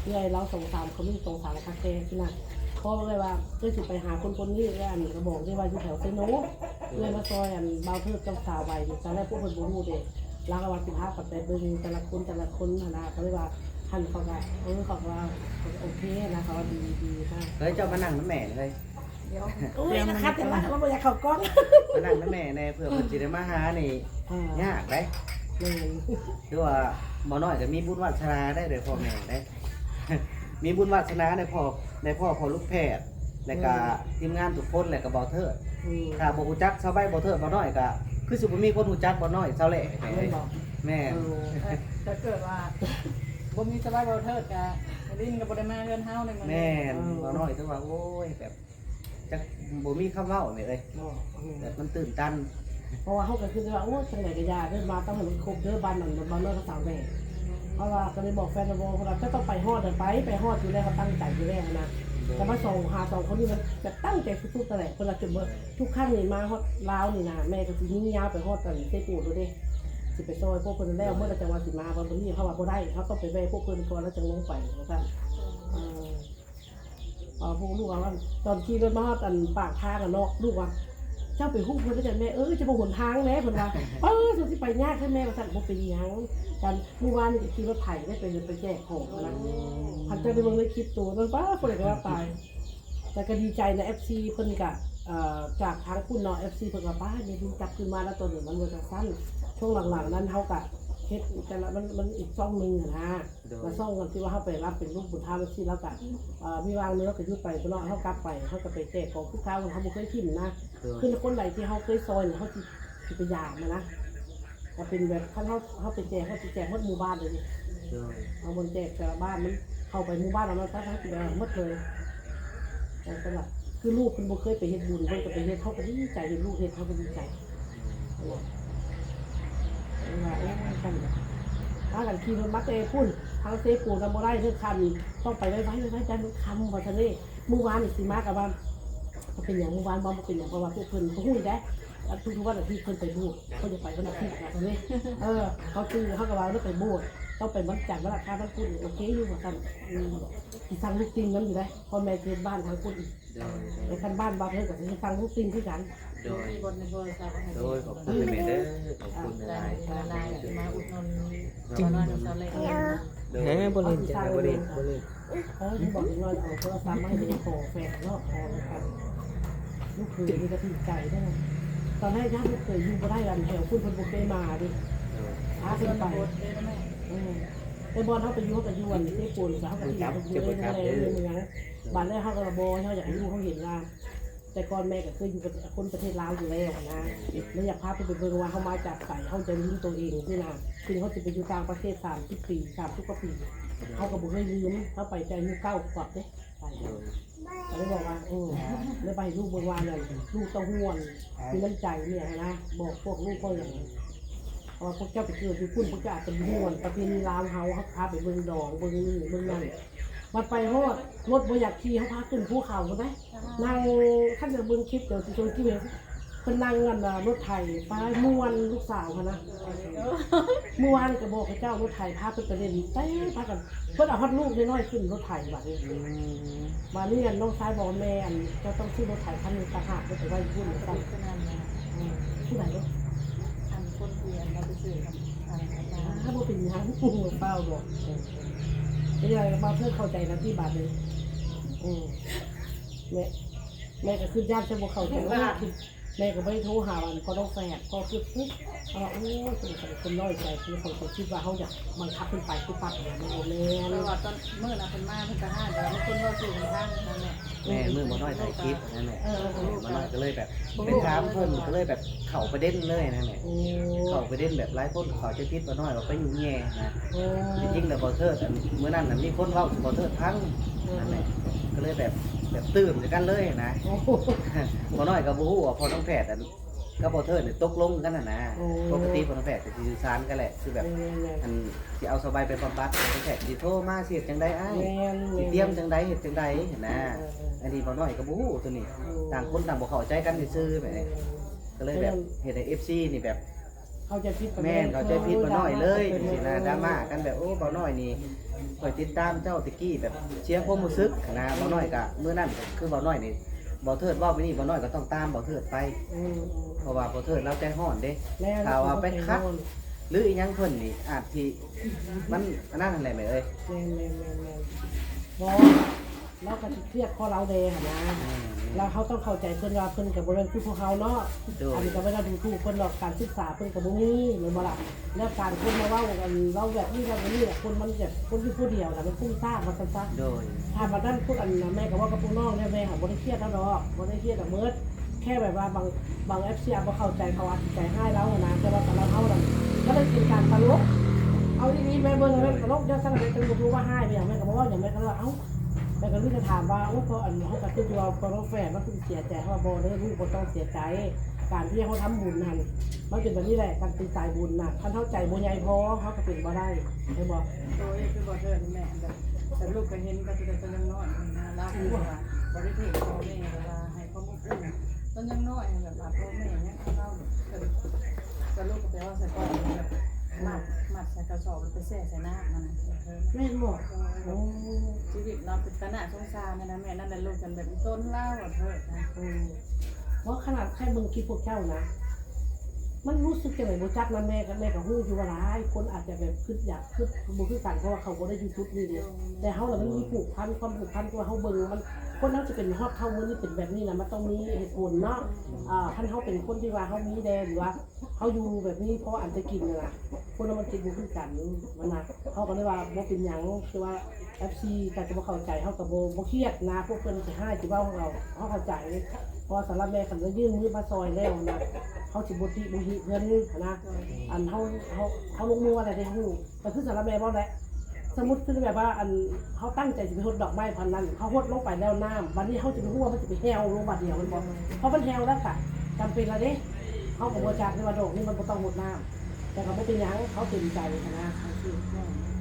ເອື້ອຍລາວສອງສາມ ເຂົາມີສອງສາມຄາແຄຊີ້ນະ ພໍເອື້ອຍວ່າ ເອື້ອຍຊິໄປຫາຄົນໆນີ້ ເອື້ອຍ ອັນ ກະບອກເດ້ວ່າຢູ່ແຖວເຊໂນ ເອື້ອຍມາຊ່ອຍ ອັນ ບ່າວເທີດກັບສາວໃບນີ້ ຕອນແລກພວກເພິ່ນບໍ່ຮູ້ເດ້ ລາວກໍວ່າຊິພາກັນໄປເບິ່ງແຕ່ລະຄົນ ແຕ່ລະຄົນຫັ້ນນະ ກໍເລີຍວ່າ ຫັ້ນເຂົາກໍ ເອີ ເຂົາກໍວ່າ ເຂົາກໍໂອເຄນະ ເຂົາວ່າດີ ດີນະ. ເຮີ້ຍ ເຈົ້າມານັ່ງນຳແມ່ເຮີ້ຍ. ໂອ້ຍ ລະຄັດແຕ່ລະ ລາວບໍ່ຢາກເຂົ້າກ້ອງ ມານັ່ງນຳແມ່ແດ່ ເພື່ອເພິ່ນຊິໄດ້ມາຫານີ້ ອ່າ ຍາກເດ້. ແມ່ນ ຄືວ່າບໍ່ນ້ອຍກໍມີບຸນວາສະໜາໄດ້ ໄດ້ພໍ່ແມ່ໄດ້ ມີບຸນວາສະໜາໄດ້ພໍ່ ໄດ້ພໍ່ ພໍ່ລູກແພດ ແລ້ວກໍ ແມ່ນ ທີມງານທຸກຄົນ ແລ້ວກໍບ່າວເທີດ. ອືມ ຖ້າບໍ່ຮູ້ຈັກສາວໃບ ບ່າວເທີດ ບ່າວນ້ອຍ ກໍຄືຊິບໍ່ມີຄົນຮູ້ຈັກບ່າວນ້ອຍ ສາວແຫຼ. ແມ່ນບໍ່? ແມ່ນ ເອີ ຖ້າເກີດວ່າບໍ່ມີສາວໃບ ບ່າວເທີດ ກໍລິນກໍບໍ່ໄດ້ມາເຮືອນເຮົາໃນມື້ນີ້. ແມ່ນ ເອີ ບ່າວນ້ອຍຖືວ່າ ໂອ້ຍ ແບບ ຈັກບໍ່ມີຄຳເວົ້າແມ່ເອີຍ ເນາະ ອືມ ແບບມັນຕື່ນຕັນ ເພາະວ່າເຮົາກໍຄິດວ່າ ໂອ້ ຈັ່ງໃດກໍຢ່າເດີ ມາຕ້ອງໃຫ້ມັນຄົບເດີ ບ້ານນັ້ນ ບ້ານນ້ອຍກັບສາວແບກ ເພາະວ່າກໍເລີຍບອກແຟນວ່າ ບໍ່ ເພິ່ນວ່າຈະຕ້ອງໄປຮອດ ໄປ ໄປຮອດຢູ່ແລ້ວ ເຮົາຕັ້ງໃຈຢູ່ແລ້ວນະ ແຕ່ມາສອງ ຫາສອງຄົນນີ້ມັນແບບຕັ້ງໃຈສຸດໆ ນັ້ນແຫຼະ ເພິ່ນວ່າຈົນເບິດ ທຸກຄັ້ງນີ້ມາຮອດລາວນີ້ນະ ແມ່ກໍຊິຍິງຍາວໄປຮອດອັນເຊໂປໂລດເດ້ ຊິໄປຊ່ອຍພວກເພິ່ນແລ້ວ ເມື່ອລະຈັງຫວະຊິມາ ບາດນີ້ເຮົາວ່າບໍ່ໄດ້ ເຮົາຕ້ອງໄປແວ່ພວກເພິ່ນກ່ອນ ແລ້ວຈັ່ງລົງໄປ ວ່າຊັ້ນ ເອີ ເອີ ພວກລູກວ່າ ຕອນຂີ່ລົດມາຮອດອັນປາກທາງຫັ້ນເນາະ ລູກວ່າ ເຈົ້າໄປຮູ້ເພິ່ນໄດ້ຈັ່ງໃດແມ່ເອີຍ ຈະບໍ່ຫົນທາງແດ່ ເພິ່ນວ່າ ເອີ ຊິໄປຍາກແທ້ແມ່ ວ່າຊັ້ນ ບໍ່ເປັນຫຍັງ ກັນມື້ວານນີ້ກໍຂີ່ລົດໄຖໄດ້ໄປ ໄປແຈກຂອງຫັ້ນນະ ຄັນເຈົ້າໄດ້ເບິ່ງໃນຄລິບໂຕນັ້ນ ປ້າ ຜູ້ໃດກໍວ່າຕາຍ ແຕ່ກໍດີໃຈນະ ເອັຟຊີ ເພິ່ນກໍ ເອີ ຈາກທາງພຸ້ນເນາະ ເອັຟຊີ ເພິ່ນວ່າ ປ້າ ຍາຍດິນກັບຄືນມາແລ້ວ ຕອນນີ້ມັນວ່າຈັ່ງຊັ້ນ. ຊ່ວງຫຼັງໆນັ້ນເຮົາກະເຮັດ ແຕ່ລະ ມັນ ມັນອີກຊ່ອງໜຶ່ງຫັ້ນນະ ແລະ ຊ່ອງທີ່ວ່າເຮົາໄປຮັບເປັນລູກບຸນທຳຈັ່ງຊີ້ ລາວກະ ເອີ ມີວາງໜຶ່ງລາວກະຢຸດໄປພຸ້ນເນາະ ເຮົາກັບໄປ ເຮົາກະໄປແຈກຂອງຄືເກົ່າ ເຮົາບໍ່ເຄີຍຖິ້ມນະ. ຄືຄົນໃດທີ່ເຮົາເຄີຍຊ່ອຍ ເຮົາຊິ ຊິໄປຢາມຫັ້ນນະ ກໍເປັນແບບ ຄັນເຮົາ ເຮົາໄປແຈກ ເຮົາຊິແຈກໝົດໝູ່ບ້ານເລີຍເດ້. ເອົາບ່ອນແຈກແຕ່ລະບ້ານ ມັນເຂົ້າໄປໝູ່ບ້ານລະມັນ ເຮົາຊິໄປໝົດເລີຍ. ແຕ່ສຳລັບ ຄືລູກເພິ່ນບໍ່ເຄີຍໄປເຮັດບຸນ ເພິ່ນກໍໄປເຮັດ ເຮົາກໍດີໃຈ ເຫັນລູກເຮັດ ເຮົາກໍດີໃຈ. ເພິ່ນວ່າ ໂອ້ຍ ຊັ້ນ ພາກັນຂີ່ລົດມາແຕ່ພຸ້ນ ທາງເຊໂປນນະບໍ່ໄດ້ເດີ ຄ່ຳ ຕ້ອງໄປໄວໆ ໄວໆ ຢ້ານມັນຄ່ຳ ວ່າຊັ້ນເດ້. ມື້ວານນີ້ຊິມາກໍວ່າ ເປັນຫຍັງມື້ວານບໍ່ ບໍ່ເປັນຫຍັງ ເພາະວ່າພວກເພິ່ນກໍຮູ້ຢູ່ເດ້ ທຸກໆວັນອາທິດເພິ່ນໄປໂບດ ເພິ່ນຈະໄປວັນອາທິດວ່າຊັ້ນເດ້. ເອີ ເຂົາຈື່ ເຮົາກໍວ່າເພິ່ນໄປໂບດ ຕ້ອງໄປວັນຈັນ ວັນອັງຄານ ວັນພຸດ ໂອເຄຢູ່ວ່າຊັ້ນ. ອືມ ຊິສັ່ງລູກຕິ່ງນຳຢູ່ເດ້ ພໍ່ແມ່ເຂດບ້ານທາງພຸ້ນອີກ. ໂດຍ ແຕ່ຄັນບ້ານ ບ້ານເພິ່ນກໍຊິສັ່ງລູກຕິ່ງຄືກັນ. ໂດຍ ໂດຍ ຂອບຄຸນແມ່ເດີ ຂອບຄຸນຫຼາຍໆ ຫຼາຍໆ ທີ່ມາອຸດໜູນ ເອີ ບໍ່ເຫຼັ້ນ ບໍ່ເຫຼັ້ນ ບໍ່ເຫຼັ້ນ. ເອີ ບອກເດັກນ້ອຍເອົາໂທລະສັບມາໃຫ້ແມ່ ຂໍແຟນເນາະ ຂໍແຟນ. ລູກເຂີຍນີ້ກໍຖືກໃຈເດ້ ຕອນແລກຢ້ານລູກເຂີຍຢູ່ບໍ່ໄດ້ ອັນແຖວພຸ້ນເພິ່ນບໍ່ເຄີຍມາເດ້ ພາເພິ່ນໄປ. ເອີ ແຕ່ບ່ອນເຮົາໄປຢູ່ ເຮົາກໍຢູ່ອັນເຊໂປນ ເຮົາກໍຖືກຢູ່ໃນໂຮງແຮມ ຢູ່ຫຍັງ. ບາດແລ້ວເຮົາກໍບໍ່ ເຮົາຢາກໃຫ້ລູກເຮົາເຫັນວ່າ ແຕ່ກ່ອນແມ່ກໍເຄີຍຢູ່ປະເທດ ຄົນປະເທດລາວຢູ່ແລ້ວນະ ແລ້ວຢາກພາເພິ່ນໄປເບິ່ງວ່າເຮົາມາຈາກໃສ ເຮົາຈະລືມໂຕເອງຊີ້ນະ. ເຊິ່ງເຮົາຊິໄປຢູ່ຕ່າງປະເທດສາມສິບປີ ສາມສິບກວ່າປີ ເຮົາກໍບໍ່ເຄີຍລືມ ເຮົາໄປແຕ່ອາຍຸເກົ້າຂວບເດ້ ໄປ. ກໍເລີຍບອກວ່າ ເອີ ແລ້ວໄປໃຫ້ລູກເບິ່ງວ່ານັ້ນ ລູກຕ້ອງຮູ້ ມີນ້ຳໃຈແມ່ນຫຍັງນະ ບອກພວກລູກພວກຫຍັງ ເພາະວ່າພວກເຈົ້າໄປເກີດຢູ່ພຸ້ນ ພວກເຈົ້າອາດຈະບໍ່ຮູ້ ອັນປະເພນີລາວເຮົາ ເຮົາພາໄປເບິ່ງດອງ ເບິ່ງນີ້ເບິ່ງນັ້ນ. ບັດໄປຮອດ ລົດບໍ່ຢາກຂີ່ ເຮົາພາຂຶ້ນພູເຂົາພຸ້ນເດ້. ອ່າ ນັ່ງ ຄັນໄດ້ເບິ່ງຄລິບ ເຈົ້າຊິຊົງຄລິບໃຫ້ ເພິ່ນນັ່ງອັນ ລົດໄຖ ໄປມ່ວນ ລູກສາວຫັ້ນນະ. ເອີ ມື້ວານນີ້ກໍບອກເຂົາເຈົ້າ ລົດໄຖພາເພິ່ນໄປຫຼິ້ນ ໄປ ພາກັນ ເພິ່ນເອົາຮອດລູກນ້ອຍໆຂຶ້ນລົດໄຖບາດນີ້. ອືມ ບາດນີ້ອັນນ້ອງຊາຍບອກວ່າ ແມ່ ອັນ ເຈົ້າຕ້ອງຊື້ລົດໄຖຄັນໜຶ່ງຕ່າງຫາກ ເອົາໄປໄວ້ຢູ່ພຸ້ນວ່າຊັ້ນ. ອືມ ຜູ້ໃດເນາະ ອັນຄົນທີ່ອັນເຮົາໄປຊື້ກັນ ອັນນັ້ນນະ. ອ່າ ບໍ່ເປັນຫຍັງ ເປົ່າດອກ. ເອີ ເປັນຫຍັງ ບ່າວເທີດເຂົ້າໃຈນຳຕິບາດນີ້. ອືມ ແມ່ ແມ່ກໍຄິດຢ້ານເຈົ້າບໍ່ເຂົ້າໃຈ. ແມ່ກໍບໍ່ໄດ້ໂທຫາອັນພໍ່ນ້ອງແຝດ ເພາະຄິດ ເອີ ໂອ້ຍ ສົງໄສເພິ່ນນ້ອຍໃຈ ຄືເຂົາຈະຄິດວ່າເຮົາຢາກບັງຄັບເພິ່ນໄປປຸບປັບນະ. ມັນບໍ່ແມ່ນ ແປວ່າຕອນມື້ນະເພິ່ນມາ ເພິ່ນກໍຮ້າຍ ແຕ່ວ່າມີຄົນເວົ້າສູ່ເພິ່ນຟັງນັ້ນແຫຼະ. ແມ່ນ ມື້ບໍ່ນ້ອຍຖ່າຍຄລິບນັ້ນແຫຼະ ເອີ ບໍ່ນ້ອຍກໍເລີຍແບບໄປຖາມເພິ່ນ ກໍເລີຍແບບເຂົ້າປະເດັນເລີຍນະແມ່. ໂອ້ ເຂົ້າປະເດັນແບບຫຼາຍຄົນເຂົ້າໃຈຜິດ ບໍ່ນ້ອຍວ່າໄປຫຍຸ້ງແຍ່ນະ. ໂອ້ ທີ່ຈິງແລ້ວບໍ່ເທີດ ອັນ ມື້ນັ້ນນະມີຄົນເວົ້າບໍ່ເທີດພັງ ເອີ ນັ້ນແຫຼະ ກໍເລີຍແບບ ແບບຕື່ມໃສ່ກັນເລີຍນະ. ໂອ້ ບໍ່ນ້ອຍກໍບໍ່ຮູ້ວ່າພໍ່ນ້ອງແຝດ ອັນ ກັບບໍ່ເທີດນີ້ຕົກລົງກັນຫັ້ນນະ. ໂອ້ ປົກກະຕິພໍ່ນ້ອງແຝດກໍຊິສື່ສານກັນແຫຼະ ຄືແບບ ແມ່ນໆໆ ອັນ ຊິເອົາສາວໃບໄປບຳບັດ ພໍ່ນ້ອງແຝດຊິໂທມາ ຊິເຮັດຈັ່ງໃດອ້າຍ ແມ່ນໆ ຊິຕຽມຈັ່ງໃດ ເຮັດຈັ່ງໃດຫັ້ນນະ. ເອີໆໆ ອັນນີ້ບໍ່ນ້ອຍກໍບໍ່ຮູ້ຕົວນີ້ ໂອ້ ຕ່າງຄົນຕ່າງບໍ່ເຂົ້າໃຈກັນຊື່ໆ ແບບນີ້ ແມ່ນໆ ກໍເລີຍແບບເຮັດໃຫ້ເອັຟຊີນີ້ແບບ ເຂົ້າໃຈຜິດ ແມ່ນ ເຂົ້າໃຈຜິດບໍ່ນ້ອຍເລີຍ ເອີ ຈັ່ງຊີ້ນະ ດຣາມາກັນແບບ ໂອ້ ບໍ່ນ້ອຍນີ້ ຂ້ອຍຕິດຕາມເຈົ້າແຕ່ກີ້ ແບບເສຍຄວາມຮູ້ສຶກນະ. ບໍ່ນ້ອຍກະມື້ນັ້ນ ຄືບໍ່ນ້ອຍນີ້ ບໍ່ເທີດເວົ້າແບບນີ້ ບໍ່ນ້ອຍກໍຕ້ອງຕາມບໍ່ເທີດໄປ ອືມ ເພາະວ່າບໍ່ເທີດລາວໃຈຮ້ອນເດ້ ແມ່ນ ຖ້າວ່າໄປຂັດ ແມ່ນ ຫຼືອີ່ຫຍັງເພິ່ນນີ້ ອາດຊິ ມັນອັນນັ້ນຫັ້ນແຫຼະແມ່ເອີຍ. ແມ່ນໆໆ ບໍ່ ລາວກໍຊິຄຽດເພາະລາວແດ່ຫັ້ນນະ. ແມ່ນໆ ແລ້ວເຮົາຕ້ອງເຂົ້າໃຈເພິ່ນວ່າ ເພິ່ນກໍບໍ່ແມ່ນຄືພວກເຮົາເນາະ. ໂດຍ ອັນນີ້ກໍບໍ່ໄດ້ດູຖູກເພິ່ນດອກ ການສຶກສາເພິ່ນກໍບໍ່ມີ ແມ່ນບໍ່ລະ? ແລ້ວການຄົນມາເວົ້າ ອັນ ເວົ້າແບບນີ້ແບບນີ້ ຄົນມັນແບບ ຄົນຢູ່ຜູ້ດຽວນະ ມັນຟຸ້ງສ້າງວ່າຊັ້ນຊະ. ໂດຍ ຖ້າບັດນັ້ນພວກ ອັນ ແມ່ກໍເວົ້າກັບພວກນ້ອງແລ້ວ ແມ່ຫາບໍ່ໄດ້ຄຽດເຮົາດອກ ບໍ່ໄດ້ຄຽດດອກເມີດ ແຄ່ແບບວ່າບາງ ບາງເອັຟຊີອາດບໍ່ເຂົ້າໃຈ ເຂົາອາດຊິໃຈຮ້າຍລາວຫັ້ນນະ ແຕ່ວ່າສຳລັບເຮົານັ້ນ ມັນເປັນການຕະຫຼົກ. ເອົາອີ່ຫຼີແມ່ເບິ່ງ ແມ່ນຕະຫຼົກ ຍ້ອນຊັ້ນແມ່ຈຶ່ງບໍ່ຮູ້ວ່າຮ້າຍແມ່ຫຍັງ ແມ່ກໍບໍ່ເວົ້າຫຍັງ ແມ່ກໍເລີຍວ່າ ເອົ້າ ແມ່ກໍມີແຕ່ຖາມວ່າ ໂອ້ ເພາະອັນ ເຮົາກໍຄິດຢູ່ວ່າ ພໍ່ນ້ອງແຝດມັນຄືຊິເສຍໃຈ ເຮົາວ່າບໍ່ເດີ ລູກບໍ່ຕ້ອງເສຍໃຈ ການທີ່ເຮົາທຳບຸນຫັ້ນ ມັນເປັນແບບນີ້ແຫຼະ ການເປັນສາຍບຸນນະ ຄັນເຮົາໃຈບໍ່ໃຫຍ່ພໍ ເຮົາກໍເປັນບໍ່ໄດ້ ແມ່ນບໍ່? ໂດຍ ຄືບໍ່ເທີດນີ້ແມ່ ແບບ ແຕ່ລູກກໍເຫັນ ກໍຄືແຕ່ຍັງນ້ອຍນະ ລາວກໍວ່າບໍ່ໄດ້ຖືກພໍ່ແມ່ ແບບວ່າໃຫ້ຄວາມ ຕອນຍັງນ້ອຍ ແບບວ່າພໍ່ແມ່ຍັງເອົາເຮົາ ສະຫຼຸບກໍໄປເວົ້າໃສ່ກ່ອນ ແບບມັດ ມັດໃສ່ກະສອບ ແລ້ວໄປແຊ່ໃສ່ນ້ຳຫັ້ນນະ. ແມ່ນບໍ່? ໂອ້ ຊີວິດລາວເປັນຕາໜ້າສົງສານຫັ້ນນະແມ່. ນັ້ນແຫຼະ ລູກກັນແບບຕົນລາວ ເອີ ບໍ່ ຂະໜາດແຄ່ເບິ່ງຄລິບພວກເຈົ້ານະ ມັນຮູ້ສຶກຈັ່ງໃດບໍ່ຈັກນະແມ່. ແມ່ກໍຮູ້ຢູ່ວ່າຫຼາຍຄົນອາດຈະແບບຄິດຢາກ ຄືບໍ່ຄືກັນ ເພາະວ່າເຂົາບໍ່ໄດ້ຢູ່ຈຸດນີ້ເດ້ ແຕ່ເຮົາລະມັນມີຜູກພັນ ຄວາມຜູກພັນ ທີ່ວ່າເຮົາເບິ່ງມັນ ຄົນເຮົາຊິເປັນຮອດເທົ່າມື້ນີ້ເປັນແບບນີ້ນະ ມັນຕ້ອງມີເຫດຜົນເນາະ. ອ່າ ຄັນເຮົາເປັນຄົນທີ່ວ່າເຮົາມີແດ່ ຫຼືວ່າເຮົາຢູ່ແບບນີ້ເພາະອັນຈະກິນນະ ຄົນລະມັນຄິດບໍ່ຄືກັນຫັ້ນນະ. ເຮົາກໍເລີຍວ່າບໍ່ເປັນຫຍັງ ຄືວ່າເອັຟຊີກໍຈະບໍ່ເຂົ້າໃຈ ເຮົາກໍບໍ່ ບໍ່ຄຽດນະ ພວກເພິ່ນຊິຮ້າຍຊິເວົ້າ ເຮົາ ເຮົາເຂົ້າໃຈ. ເພາະວ່າສຳລັບແມ່ ຄັນວ່າຍື່ນມືມາຊ່ອຍແລ້ວນະ ເຮົາຊິບໍ່ຕິບໍ່ຫິເພິ່ນນະ. ອັນເຮົາ ເຮົາ ເຮົາລົງມືວ່າໃດໄດ້ຮູ້ ກໍຄືສຳລັບແມ່ເວົ້າແຫຼະ ສົມມຸດຄືແບບວ່າ ອັນ ເຮົາຕັ້ງໃຈຊິໄປຫົດດອກໄມ້ພັນນັ້ນ ເຮົາຫົດລົງໄປແລ້ວນ້ຳ ບັດນີ້ເຮົາຊິໄປຮູ້ວ່າມັນຊິໄປແຫ້ວລົງບາດດຽວແມ່ນບໍ່? ເພາະມັນແຫ້ວແລ້ວກະຈຳເປັນລະເດ້. ເຮົາກໍບໍ່ຈັກເດ້ວ່າດອກນີ້ມັນບໍ່ຕ້ອງຫົດນ້ຳ ແຕ່ກໍບໍ່ເປັນຫຍັງ ເຮົາເຕັມໃຈຫັ້ນນະ.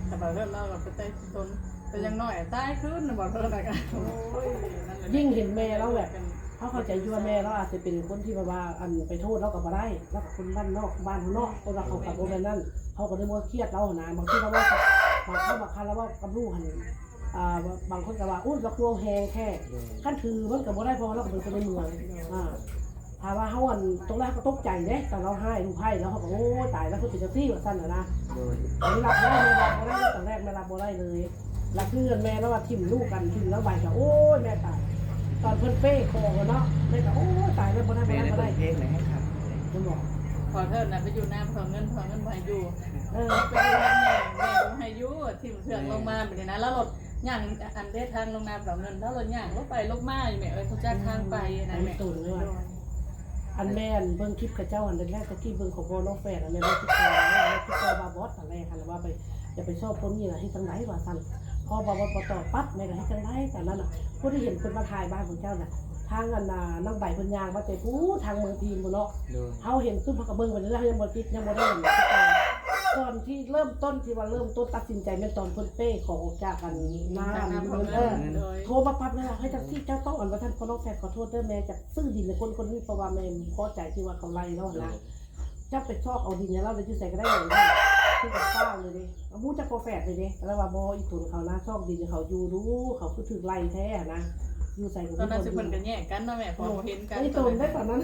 ແຕ່ບາດເທື່ອລາວກໍໄປແຕະຕົນ ແຕ່ຢ່າງໜ້ອຍຕາຍຄືນນະ ບາດເທື່ອນະ. ໂອ້ຍ ຍິ່ງເຫັນແມ່ລາວແບບ ເຮົາເຂົ້າໃຈຢູ່ວ່າແມ່ລາວອາດຈະເປັນຄົນທີ່ແບບວ່າ ອັນ ໄປໂທດລາວກໍບໍ່ໄດ້ ລາວກໍຄົນບ້ານນອກບ້ານເຮົາເນາະ ເພາະວ່າເຂົາກໍບໍ່ແມ່ນນັ້ນ ເຮົາກໍເລີຍບໍ່ຄຽດລາວຫັ້ນນະ. ບາງທີລາວເວົ້າກັບ ບາງຄັ້ງບາງຄາລາວເວົ້າກັບລູກຫັ້ນ ອ່າ ບາງຄົນກໍວ່າ ໂອ້ຍ ລາວຄືເວົ້າແຮງແທ້. ໂດຍ ຄັນຖືມັນກໍບໍ່ໄດ້ ເພາະວ່າລາວກໍເປັນຄົນໃນເມືອງ. ໂດຍ ອ່າ ຖ້າວ່າເຮົາ ອັນ ຕົກແລກເຮົາກໍຕົກໃຈເດ້ ຕອນລາວຮ້າຍລູກໃພ້ ລາວເຮົາກໍ ໂອ້ຍ ຕາຍ ລາວຄືເປັນຈັ່ງຊີ້ ວ່າຊັ້ນນະ. ໂດຍ ອັນນີ້ຮັບບໍ່ໄດ້ ແມ່ຮັບບໍ່ໄດ້ ຕອນແລກແມ່ຮັບບໍ່ໄດ້ເລີຍ. ລະຄືແມ່ລາວວ່າຖິ້ມລູກກັນ ຖິ້ມນາງໃບກໍ ໂອ້ຍ ແມ່ຕາຍ ຕອນເພິ່ນເປ້ຂໍເນາະ ແມ່ກໍ ໂອ້ຍ ຕາຍແລ້ວ ບໍ່ໄດ້ ບໍ່ໄດ້ ບໍ່ໄດ້. ເພິ່ນເພງນະ ໃຫ້ຄັກ ເພິ່ນບອກ ພໍເທີນນະ ໄປຢູ່ນາພໍ່ເຖົ້າເງິນ ພໍ່ເງິນບໍ່ໃຫ້ຢູ່. ເອີ ໄປຢູ່ນາແມ່ ແມ່ບໍ່ໃຫ້ຢູ່ ຖິ້ມເຄື່ອງລົງມາ ແມ່ ບາດນີ້ນະ ລາວລົດຍ່າງ ອັນເດທາງລົງນາພໍ່ເຖົ້າເງິນ ລາວລົດຍ່າງລົງໄປລົງມາຢູ່ແມ່ເອີຍ ບໍ່ຈັກທາງໄປນະແມ່. ອັນແມ່ ອັນເບິ່ງຄລິບເຂົາເຈົ້າຫັ້ນແລກໆ ຕະກີ້ເບິ່ງຂອງພໍ່ນ້ອງແຟນຫັ້ນ ແມ່ນບໍ່ຕິດຕໍ່ ແມ່ຕິດຕໍ່ບ່າວບອດຫັ້ນແຫຼະ ຫັ້ນວ່າໄປ ຢ່າໄປຊອກຄົນນີ້ລະ ເຮັດຈັ່ງໃດວ່າຊັ້ນ. ພໍບ່າວບອດບໍ່ຕອບປັບ ແມ່ກໍເຮັດຈັ່ງໃດຕອນນັ້ນນະ ຜູ້ທີ່ເຫັນເພິ່ນມາຖ່າຍບ້ານຂອງເຈົ້ານະ ທາງ ອັນ ນາງໃບເພິ່ນຍ່າງມາແຕ່ພຸ້ນ ທາງເມືອງພີນພຸ້ນເນາະ. ໂດຍ ເຮົາເຫັນປຶບ ເຮົາກໍເບິ່ງໄປເລື້ອຍ ເຮົາຍັງບໍ່ຕິດ ຍັງບໍ່ໄດ້ເຫັນ. ຕອນທີ່ເລີ່ມຕົ້ນ ທີ່ວ່າເລີ່ມຕົ້ນຕັດສິນໃຈແມ່ນຕອນເພິ່ນເປ້ຂໍອອກຈາກ ອັນ ນາ ນາພໍ່ເງິນ ເອີ ໂທມາປັບເລີຍວ່າ ເຮັດຈັ່ງຊີ້ ເຈົ້າຕ້ອງ ອັນ ວ່າຊັ້ນ ພໍ່ນ້ອງແຟນ ຂໍໂທດເດີ ແມ່ຈະຊື້ດິນໃຫ້ຄົນໆນີ້ ເພາະວ່າແມ່ພໍໃຈທີ່ວ່າເຂົາໄລ່ລາວຫັ້ນນະ. ໂດຍ ເຈົ້າໄປຊອກເອົາດິນໃຫ້ລາວໄດ້ຢູ່ໃສກໍໄດ້ ຄືກັບຟ້າວເລີຍເດ້ ບໍ່ຮູ້ຈັກພໍ່ແຝດເລີຍເດ້. ລາວວ່າບໍ່ ອີ່ຕົນເຂົານະ ຊອກດິນໃຫ້ເຂົາຢູ່ດູ ເຂົາຄືຖືກໄລ່ແທ້ຫັ້ນນະ ຢູ່ໃສກໍຄື ຕອນນັ້ນຊິເພິ່ນກໍແຍກກັນເນາະແມ່ ພໍບໍ່ເຫັນກັນ ອີ່ຕົນໄດ້ຕອນນັ້ນ.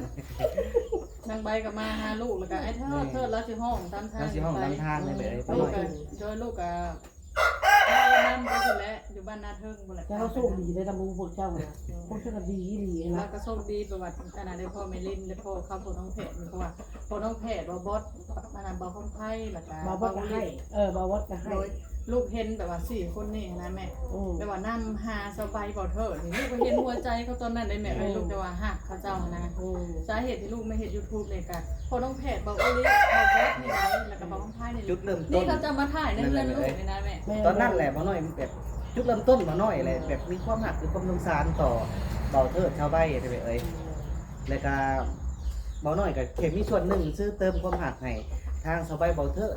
ນາງໃບກໍມາຫາລູກ ແລ້ວກໍ ແມ່ ອ້າຍເທີດ ເທີດລາວຊິຮ້ອງຕາມທາງ ລາວຊິຮ້ອງຕາມທາງ ເອີ ໄປ ລູກກໍ ໂດຍ ລູກກໍ ນຳໄປພຸ້ນແຫຼະ ຢູ່ບ້ານນາເທິງພຸ້ນແຫຼະ. ແຕ່ເຮົາໂຊກດີເດ້ນຳໝູ່ພວກເຈົ້ານະ ພວກເຈົ້າກໍດີອີ່ຫຼີນະ. ລາວກໍໂຊກດີ ປະຫວັດອັນນັ້ນໄດ້ ພໍ່ແມ່ລິນ ໄດ້ພໍ່ເຂົາ ພໍ່ນ້ອງແພດ ເພາະວ່າພໍ່ນ້ອງແພດ ບ່າວບອດ ອັນນັ້ນ ບ່າວຄຳໄພ ແລ້ວກໍ ບ່າວບອດກໍໃຫ້ ເອີ ບ່າວບອດກໍໃຫ້. ໂດຍ ລູກເຫັນແບບວ່າສີ່ຄົນນີ້ນະແມ່ ອືມ ແບບວ່ານຳຫາສາວໃບ ບ່າວເທີດນີ້ ລູກກໍເຫັນຫົວໃຈເຂົາຕອນນັ້ນເດ້ແມ່ເອີຍ ອືມ ລູກແຕ່ວ່າຮັກເຂົາເຈົ້ານະ. ອືມ ສາເຫດທີ່ລູກມາເຮັດຢູທູບນີ້ກໍ ພໍ່ນ້ອງແພດ ບ່າວໂອລິ ບ່າວບອດນີ້ໄດ໋ ແລ້ວກໍບ່າວຄຳໄພນີ້ ຈຸດເລີ່ມຕົ້ນ ນີ້ເຂົາຈະມາຖ່າຍໃນເຮືອນລູກນີ້ນະແມ່. ແມ່ນ ຕອນນັ້ນແຫຼະ ບ່າວນ້ອຍແບບ ຈຸດເລີ່ມຕົ້ນບ່າວນ້ອຍແຫຼະ ແບບມີຄວາມຮັກ ມີຄວາມສົງສານຕໍ່ບ່າວເທີດ ສາວໃບເດ້ແມ່ເອີຍ. ແລ້ວກະບ່າວນ້ອຍກະແຄ່ມີສ່ວນໜຶ່ງ ຊື້ເຕີມຄວາມຮັກໃຫ້ທາງສາວໃບ ບ່າວເທີດ.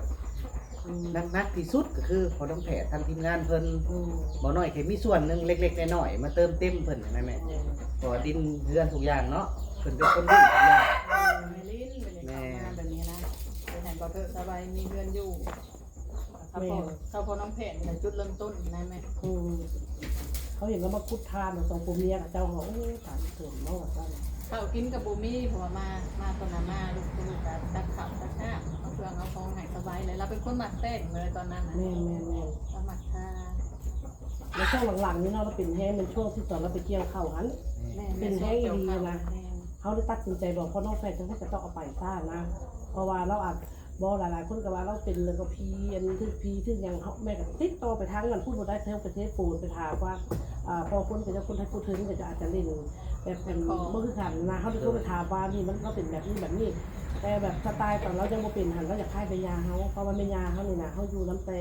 ອືມ ໜັກໆທີ່ສຸດກໍຄືພໍ່ນ້ອງແພດ ທາງທີມງານເພິ່ນ. ອືມ ບ່າວນ້ອຍແຄ່ມີສ່ວນໜຶ່ງເລັກໆນ້ອຍໆ ມາເຕີມເຕັມເພິ່ນຫັ້ນນະແມ່. ແມ່ນ ເພາະວ່າດິນເຮືອນທຸກຢ່າງເນາະ ເພິ່ນເປັນຄົນດິນທຸກຢ່າງ. ແມ່ລິນ ແມ່ນ ເຂົ້າມາແບບນີ້ນະ ເຮັດໃຫ້ບ່າວເທີດ ສາວໃບມີເຮືອນຢູ່. ເຂົາ ແມ່ນ ພໍ່ ເຂົາພໍ່ນ້ອງແພດນີ້ແຫຼະຈຸດເລີ່ມຕົ້ນນະແມ່. ອືມ ເຂົາເຫັນລາວມາຂຸດຖ່ານ ສອງຜົວເມຍເຂົາເຈົ້າ ໂອ້ ຕາຍເຖິງເນາະວ່າຊັ້ນ. ເຂົ້າກິນກໍບໍ່ມີ ເພາະວ່າມາ ມາຕອນນັ້ນມາ ລູກ ລູກກໍຕັກເຂົ້າຕັກນ້ຳ ເອົາເຄື່ອງເອົາຂອງໃຫ້ສາວໃບເລີຍ ລາວເປັນຄົນມັກແຕ່ງເລີຍຕອນນັ້ນນະ. ແມ່ນໆໆ ລາວມັກທາ ແລ້ວຊ່ວງຫຼັງໆນີ້ເນາະ ລາວເປັນແຮງ ແມ່ນຊ່ວງທີ່ຕອນລາວໄປກ່ຽວເຂົ້າຫັ້ນ. ແມ່ນ ເປັນແຮງອີ່ຫຼີນະ. ແມ່ນ ເຮົາໄດ້ຕັດສິນໃຈບອກພໍ່ນ້ອງແພດ ຈັ່ງໃດກໍຕ້ອງເອົາໄປຊະນະ ເພາະວ່າລາວອາດ ບໍ່ ຫຼາຍໆຄົນກໍວ່າລາວເປັນ ແລ້ວກໍຜີ ອັນ ຖືກຜີຖືກຫຍັງ. ເຮົາ ແມ່ກໍຕິດຕໍ່ໄປທາງນັ້ນພຸ້ນບໍ່ໄດ້ ເທິງໄປເທໂຟນໄປຖາມວ່າ ອ່າ ພໍ່ຄົນກໍເຈົ້າຄົນໄທຜູ້ເທິງກໍຈະອາດຈະຫຼິ້ນແບບ ອັນ ບໍ່ຄືກັນນະ. ເຮົາໄດ້ໂທໄປຖາມວ່າ ນີ້ມັນ ລາວເປັນແບບນີ້ແບບນີ້ ແຕ່ແບບສະໄຕລ໌ຕອນລາວຍັງບໍ່ເປັນຫັ້ນ ລາວຢາກຄ້າຍແມ່ຍ່າເຮົາ ເພາະວ່າແມ່ຍ່າເຮົານີ້ນະ ເຮົາຢູ່ນຳແຕ່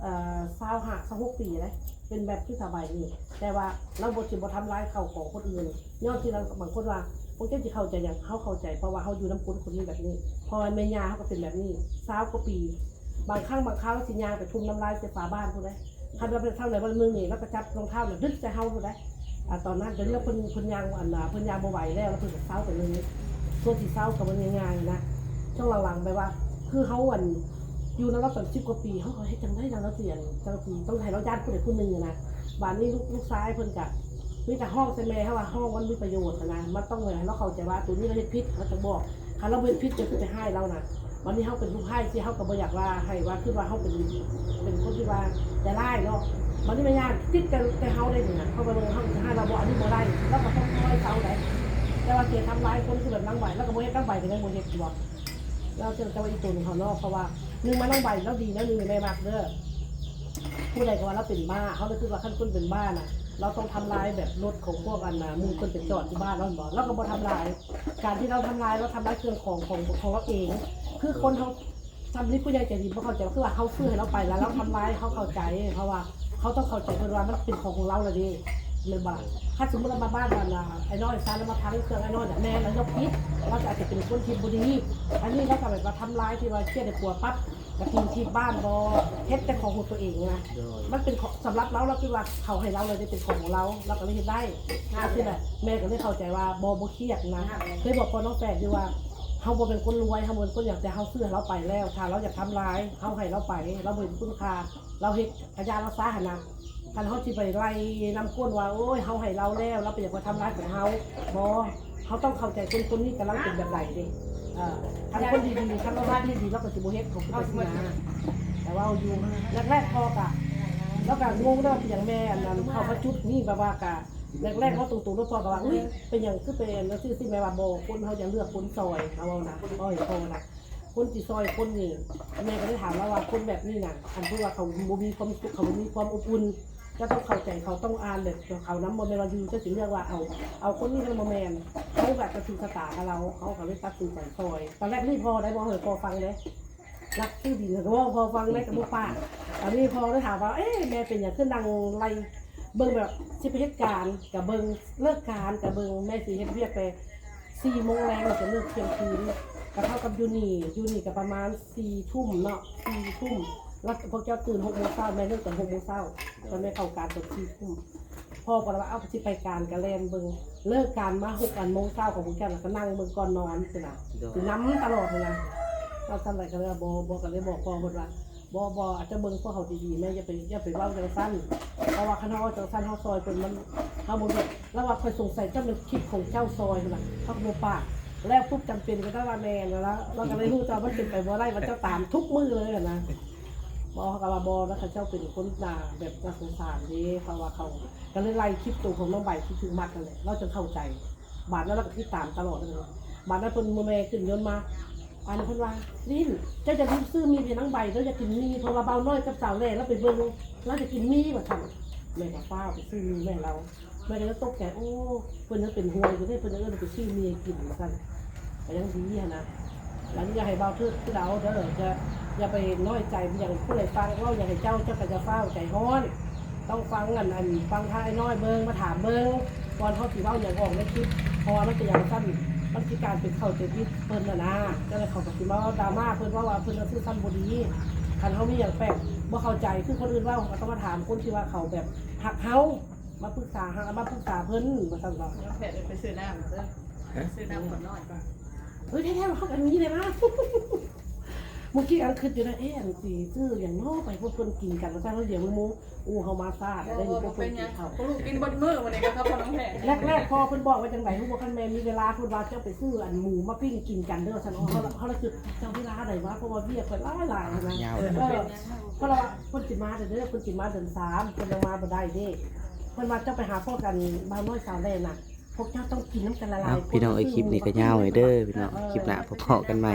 ເອີ ຊາວຫ້າ ຊາວຫົກປີເດ້ ເປັນແບບຄືສະບາຍນີ້ ແຕ່ວ່າລາວບໍ່ ຊິບໍ່ທຳລາຍເຂົ້າຂອງຄົນອື່ນ. ຍ້ອນທີ່ລາວ ບາງຄົນວ່າ ພວກເຈົ້າຊິເຂົ້າໃຈຫຍັງ? ເຮົາເຂົ້າໃຈ ເພາະວ່າເຮົາຢູ່ນຳຄົນຄົນນີ້ແບບນີ້ ເພາະວ່າແມ່ຍ່າເຮົາກໍເປັນແບບນີ້ຊາວກວ່າປີ. ບາງຄັ້ງບາງຄາວລາວຊິຍ່າງໄປຖົມນ້ຳລາຍໃສ່ຝາບ້ານພຸ້ນເດ້. ຄັນວ່າເປັນເຊົ້າໃນວັນໜຶ່ງນີ້ ລາວກໍຈັບລອງເທ້າລະດຶກໃສ່ເຮົາພຸ້ນເດ້. ອາ ຕອນນັ້ນ ດຽວນີ້ລາວເພິ່ນ ເພິ່ນຍ່າງ ອັນ ເພິ່ນຍ່າງບໍ່ໄຫວແລ້ວ ລາວເພິ່ນກໍເຊົາໄປເລີຍ. ສ່ວນຊິເຊົາກໍບໍ່ງ່າຍໆນະ. ຊ່ວງຫຼັງໆແບບວ່າ ຄືເຮົາ ອັນ ຢູ່ນຳລາວຕັ້ງສິບກວ່າປີ ເຮົາກໍເຮັດຈັ່ງໃດ ຈັ່ງລາວຊິ ອັນ ຈັ່ງຊິຕ້ອງໃຫ້ລາວຢ້ານຜູ້ໃດຜູ້ໜຶ່ງນະ. ບາດນີ້ລູກ ລູກຊາຍເພິ່ນກະມີແຕ່ຮ້ອງໃສ່ແມ່ເຮົາວ່າ ຮ້ອງມັນມີປະໂຫຍດຫັ້ນນະ ມັນຕ້ອງໃຫ້ເຮົາເຂົ້າໃຈວ່າໂຕນີ້ລາວເຮັດຜິດ ເຮົາຈະບອກ. ຄັນລາວບໍ່ເຮັດຜິດ ເຈົ້າຄືໄປຮ້າຍລາວນະ. ບາດນີ້ເຮົາເປັນລູກໃພ້ຊິ ເຮົາກໍບໍ່ຢາກວ່າໃຫ້ວ່າ ຄິດວ່າເຮົາເປັນ ເປັນຄົນທີ່ວ່າໃຈຮ້າຍເນາະ. ບາດນີ້ແມ່ຍ່າຕິດແຕ່ ແຕ່ເຮົາໄດ້ນີ້ນະ ເພາະວ່າເບິ່ງເຮົາຊິຮ້າຍລາວບໍ່ ອັນນີ້ ວ່າຊິທຳລາຍຄົນຄືແບບນາງໃບ ລາວກໍບໍ່ເຮັດ ນາງໃບກໍຍັງບໍ່ເຮັດຢູ່ບໍ່ ລາວເຈົ້າ ເຈົ້າວ່າອີ່ຕົວຂອງເຮົາເນາະ ເພາະວ່າໜຶ່ງມານາງໃບລາວດີແນວໜຶ່ງ ແມ່ມັກເດີ ຜູ້ໃດກໍວ່າລາວເປັນບ້າ ເຮົາລະຄິດວ່າຄັນຄົນເປັນບ້ານະ ລາວຕ້ອງທຳລາຍແບບລົດຂອງພວກອັນນ່າ ໝູ່ເພິ່ນໄປຈອດຢູ່ບ້ານລາວແມ່ນບໍ່ ລາວກໍບໍ່ທຳລາຍ ການທີ່ລາວທຳລາຍ ລາວທຳລາຍເຄື່ອງຂອງຂອງຂອງລາວເອງ ຄືຄົນເຮົາ ສ່ຳນີ້ຜູ້ໃຫຍ່ໃຈດີບໍ່ເຂົ້າໃຈ ຄືວ່າເຮົາຊື້ໃຫ້ລາວໄປແລ້ວລາວທຳລາຍ ເຮົາເຂົ້າໃຈ ເພາະວ່າເຮົາຕ້ອງເຂົ້າໃຈເພິ່ນວ່າມັນເປັນຂອງຂອງລາວລະເດ້ ແມ່ນບໍ່ລະ ຄັນສົມມຸດວ່າມາບ້ານອັນນ່າ ອ້າຍນ້ອຍຊະ ແລ້ວມາພັງເຄື່ອງອ້າຍນ້ອຍນະ ແມ່ນລະຍົກຜິດ ລາວກໍອາດຈະເປັນຄົນທີ່ບໍ່ດີ ອັນນີ້ລາວກໍແບບວ່າທຳລາຍທີ່ວ່າຄຽດໃຫ້ຜົວປັບ ກະຕີນຖີບບ້ານບໍ່ ເຮັດແຕ່ຂອງຂອງຕົວເອງນະ ໂດຍ ມັນເປັນຂອງ ສຳລັບລາວ ລາວຄິດວ່າເຂົາໃຫ້ລາວແລ້ວເດ້ ເປັນຂອງຂອງລາວ ລາວກໍເລີຍເຮັດໄດ້ ຈັ່ງຊີ້ແຫຼະ ແມ່ກໍເລີຍເຂົ້າໃຈວ່າບໍ່ ບໍ່ຄຽດນະ ເຄີຍບອກພໍ່ນ້ອງແປດຢູ່ວ່າ ເຮົາບໍ່ແມ່ນຄົນລວຍ ເຮົາບໍ່ແມ່ນຄົນຫຍັງ ແຕ່ເຮົາຊື້ໃຫ້ລາວໄປແລ້ວ ຖ້າລາວຢາກທຳລາຍ ເຮົາໃຫ້ລາວໄປ ລາວບໍ່ເຫັນຄຸນຄ່າ ລາວເຮັດກະຢ່າລາວຊະຫັ້ນນະ ຄັນເຮົາຊິໄປໄລ່ນຳກົ້ນວ່າ ໂອ້ຍ ເຮົາໃຫ້ລາວແລ້ວ ລາວເປັນຫຍັງມາທຳລາຍຂອງເຮົາ ບໍ່ ເຮົາຕ້ອງເຂົ້າໃຈຄົນ ຄົນນີ້ກຳລັງເປັນແບບໃດເດ້ ເອີ ຄັນຄົນດີໆ ຄັນລາວຮັກດີໆ ລາວກໍຊິບໍ່ເຮັດຂອງຄືແບບນີ້ນະ ແຕ່ເວົ້າຢູ່ ແລກໆ ພໍ່ກະ ລາວກະງົງເດ້ວ່າເປັນຫຍັງແມ່ອັນນັ້ນເຂົ້າມາຈຸດນີ້ ແບບວ່າກະ ແລກໆ ເວົ້າຕົງໆ ເນາະ ພໍ່ກໍວ່າ ອຸ້ຍ ເປັນຫຍັງຄືເປັນຈັ່ງຊີ້ ແມ່ວ່າບໍ່ ຄົນເຮົາຢ່າເລືອກຄົນຊ່ອຍ ເຮົາເວົ້ານະ ເວົ້າໃຫ້ພໍ່ນະ ຄົນຊິຊ່ອຍຄົນນີ້ ແມ່ກໍໄດ້ຖາມລາວວ່າ ຄົນແບບນີ້ນະ ອັນເພິ່ນວ່າເຂົາບໍ່ມີຄວາມສຸກ ເຂົາບໍ່ມີຄວາມອົບອຸ່ນ ເຈົ້າຕ້ອງເຂົ້າໃຈເຂົາ ຕ້ອງອ່ານແບບເຂົານຳ ບໍ່ແມ່ນວ່າຢູ່ເຈົ້າຊິເລືອກວ່າເອົາ ເອົາຄົນນີ້ ມັນບໍ່ແມ່ນ ເຮົາແບບຈະຖືກຊະຕາກັບລາວ ເຮົາກໍເລີຍຕັດສິນໃຈຊ່ອຍ ຕອນແລກນີ້ພໍ່ໄດ້ເວົ້າໃຫ້ພໍ່ຟັງເດ້ ລັກຊື້ດິນ ແລ້ວກໍເວົ້າພໍ່ຟັງໄດ້ກໍບໍ່ປາກ ອັນນີ້ພໍ່ໄດ້ຖາມວ່າ ເອ ແມ່ເປັນຫຍັງຄືນັ່ງໄລ່ເບິ່ງ ແບບຊິໄປເຮັດການກໍເບິ່ງ ເລີກການກໍເບິ່ງ ແມ່ຊິເຮັດວຽກແຕ່ສີ່ໂມງແລງ ແລ້ວກໍເລີກທ່ຽງຄືນ ກໍເທົ່າກັບຢູ່ນີ້ ຢູ່ນີ້ກໍປະມານສີ່ທຸ່ມເນາະ ສີ່ທຸ່ມ ແລ້ວພວກເຈົ້າຕື່ນຫົກໂມງເຊົ້າ ແມ່ເລີກຕອນຫົກໂມງເຊົ້າ ຕອນແມ່ເຂົ້າການຕອນສີ່ທຸ່ມ ພໍ່ກໍລະວ່າ ເອົາ ຊິໄປການກະແລ່ນເບິ່ງ ເລີກການມາຫົກອັນໂມງເຊົ້າຂອງພວກເຈົ້ານະ ກໍນັ່ງເບິ່ງກ່ອນນອນຊີ້ນະ ໂດຍ ຊິນຳຕະຫຼອດຫັ້ນນະ ວ່າຊັ້ນ ແລ້ວກໍເລີຍວ່າ ບໍ່ ບໍ່ ກໍເລີຍບອກພໍ່ເພິ່ນວ່າ ບໍ່ ບໍ່ ອາດຈະເບິ່ງພວກເຮົາດີໆ ແມ່ ຢ່າໄປ ຢ່າໄປເວົ້າຈັ່ງຊັ້ນ ເພາະວ່າຄັນເຮົາເວົ້າຈັ່ງຊັ້ນ ເຮົາຊ່ອຍເພິ່ນ ມັນ ເຮົາບໍ່ເຮັດ ລາວວ່າ ຂ້ອຍສົງໄສເຈົ້າແມ່ນຄລິບຂອງເຈົ້າຊ່ອຍຫັ້ນນະ ເຮົາກໍບໍ່ປາກ ແລ້ວປຸບຈຳເປັນກໍໄດ້ວ່າແມ່ນແລ້ວ ລາວກໍເລີຍຮູ້ແລ້ວວ່າມັນເປັນໄປບໍ່ໄດ້ ວ່າເຈົ້າຕາມທຸກມື້ເລີຍຫັ້ນນະ ບໍ່ ເຮົາກໍວ່າບໍ່ ແລ້ວເຂົາເຈົ້າເປັນຄົນໜ້າແບບໜ້າສົງສານເດ້ ເພາະວ່າເຂົາ ກໍເລີຍໄລ່ຄລິບໂຕຂອງນ້ອງໃບທີ່ຖືກມັດນັ້ນແຫຼະ ລາວຈຶ່ງເຂົ້າໃຈ ບາດນັ້ນລາວກໍຕິດຕາມຕະຫຼອດເລີຍ ບາດນັ້ນເພິ່ນ ແມ່ຂຶ້ນຍົນມາ ອັນເພິ່ນວ່າ ລິ້ນ ເຈົ້າຢ່າລືມຊື້ໝີ່ໃຫ້ນາງໃບເດີ ຢາກກິນໝີ່ ເພາະວ່າບ່າວນ້ອຍກັບສາວແຫຼລາວໄປເບິ່ງ ລາວຈະກິນໝີ່ວ່າຊັ້ນ ແມ່ກໍຟ້າວໄປຊື້ໝີ່ໃຫ້ລາວ ແມ່ກໍຍັງຕົກໃຈ ໂອ້ ເພິ່ນຍັງເປັນຫ່ວງຢູ່ເດ້ ເພິ່ນຍັງເອີ້ນໄປຊື້ໝີ່ໃຫ້ກິນວ່າຊັ້ນ ກໍຍັງດີຫັ້ນນະ ແລ້ວນີ້ຢ່າໃຫ້ບ່າວເທີດຄືລາວເດີ ຢ່າ ຢ່າໄປນ້ອຍໃຈ ຢ່າໃຫ້ຜູ້ໃດຟັງເວົ້າຫຍັງໃຫ້ເຈົ້າ ເຈົ້າກໍຢ່າຟ້າວໃຈຮ້ອນ ຕ້ອງຟັງອັນ ອັນ ຟັງທາງອ້າຍນ້ອຍເບິ່ງ ມາຖາມເບິ່ງ ກ່ອນເຮົາຊິເວົ້າຫຍັງອອກໃນຄລິບ ເພາະວ່າມັນເປັນຫຍັງຊັ້ນ ມັນຊິກາຍເປັນເຂົ້າໃຈຜິດເພິ່ນຫັ້ນນະ ຈັ່ງໃດເຂົາກໍຊິມາດຣາມາເພິ່ນ ເວົ້າວ່າເພິ່ນວ່າຊື່ຊັ້ນບໍ່ດີ ຄັນເຮົາມີຫຍັງແປກບໍ່ເຂົ້າໃຈ ຄືຄົນອື່ນເວົ້າ ເຮົາກໍຕ້ອງມາຖາມຄົນທີ່ວ່າເຂົາແບບຮັກເຮົາ ມາປຶກສາ ມາປຶກສາເພິ່ນວ່າຊັ້ນເນາະ ແພດໄປຊື້ນ້ຳເດີ ຊື້ນ້ຳຂວດນ້ອຍກ່ອນ ເອີ ແທ້ໆ ເຮົາກັນມີເດ້ນະ ມື້ກີ້ອັນຄິດຢູ່ນະ ເອ ອັນຊິຊື້ຫຍັງເນາະ ໄປພວກເພິ່ນກິນກັນ ວ່າຊັ້ນ ດຽວມື້ໂມງ ໂອ້ ເຮົາມາຊ້າແລ້ວເດ້ ພວກເພິ່ນກິນເຂົ້າ ລູກກິນເບິດມື້ມື້ນີ້ກໍເຂົາຂະໜົມແພດ ແລກໆ ພໍເພິ່ນບອກວ່າຈັ່ງໃດ ຮູ້ບໍ່ ຄັນແມ່ນມີເວລາ ເພິ່ນວ່າເຈົ້າໄປຊື້ອັນໝູມາປີ້ງກິນກັນເດີ ວ່າຊັ້ນ ເຮົາ ເຮົາລະຄິດ ເຈົ້າເວລາໃດວະ ເພາະວ່າວຽກເພິ່ນຫຼາຍໆ ຫັ້ນນະ ຍາວ ເອີ ເພິ່ນລະວ່າ ເພິ່ນຊິມາເດີ ເພິ່ນຊິມາເດືອນສາມ ເພິ່ນຍັງມາບໍ່ໄດ້ເດ້ ເພິ່ນວ່າເຈົ້າໄປຫາພວກກັນ ບ່າວນ້ອຍສາວແຫຼນະ ພວກເຈົ້າຕ້ອງກິນນຳກັນຫຼາຍໆ ພີ່ນ້ອງເອີຍ ຄລິບນີ້ກໍຍາວແລ້ວເດີພີ່ນ້ອງ ຄລິບໜ້າພໍ້ກັນໃໝ່.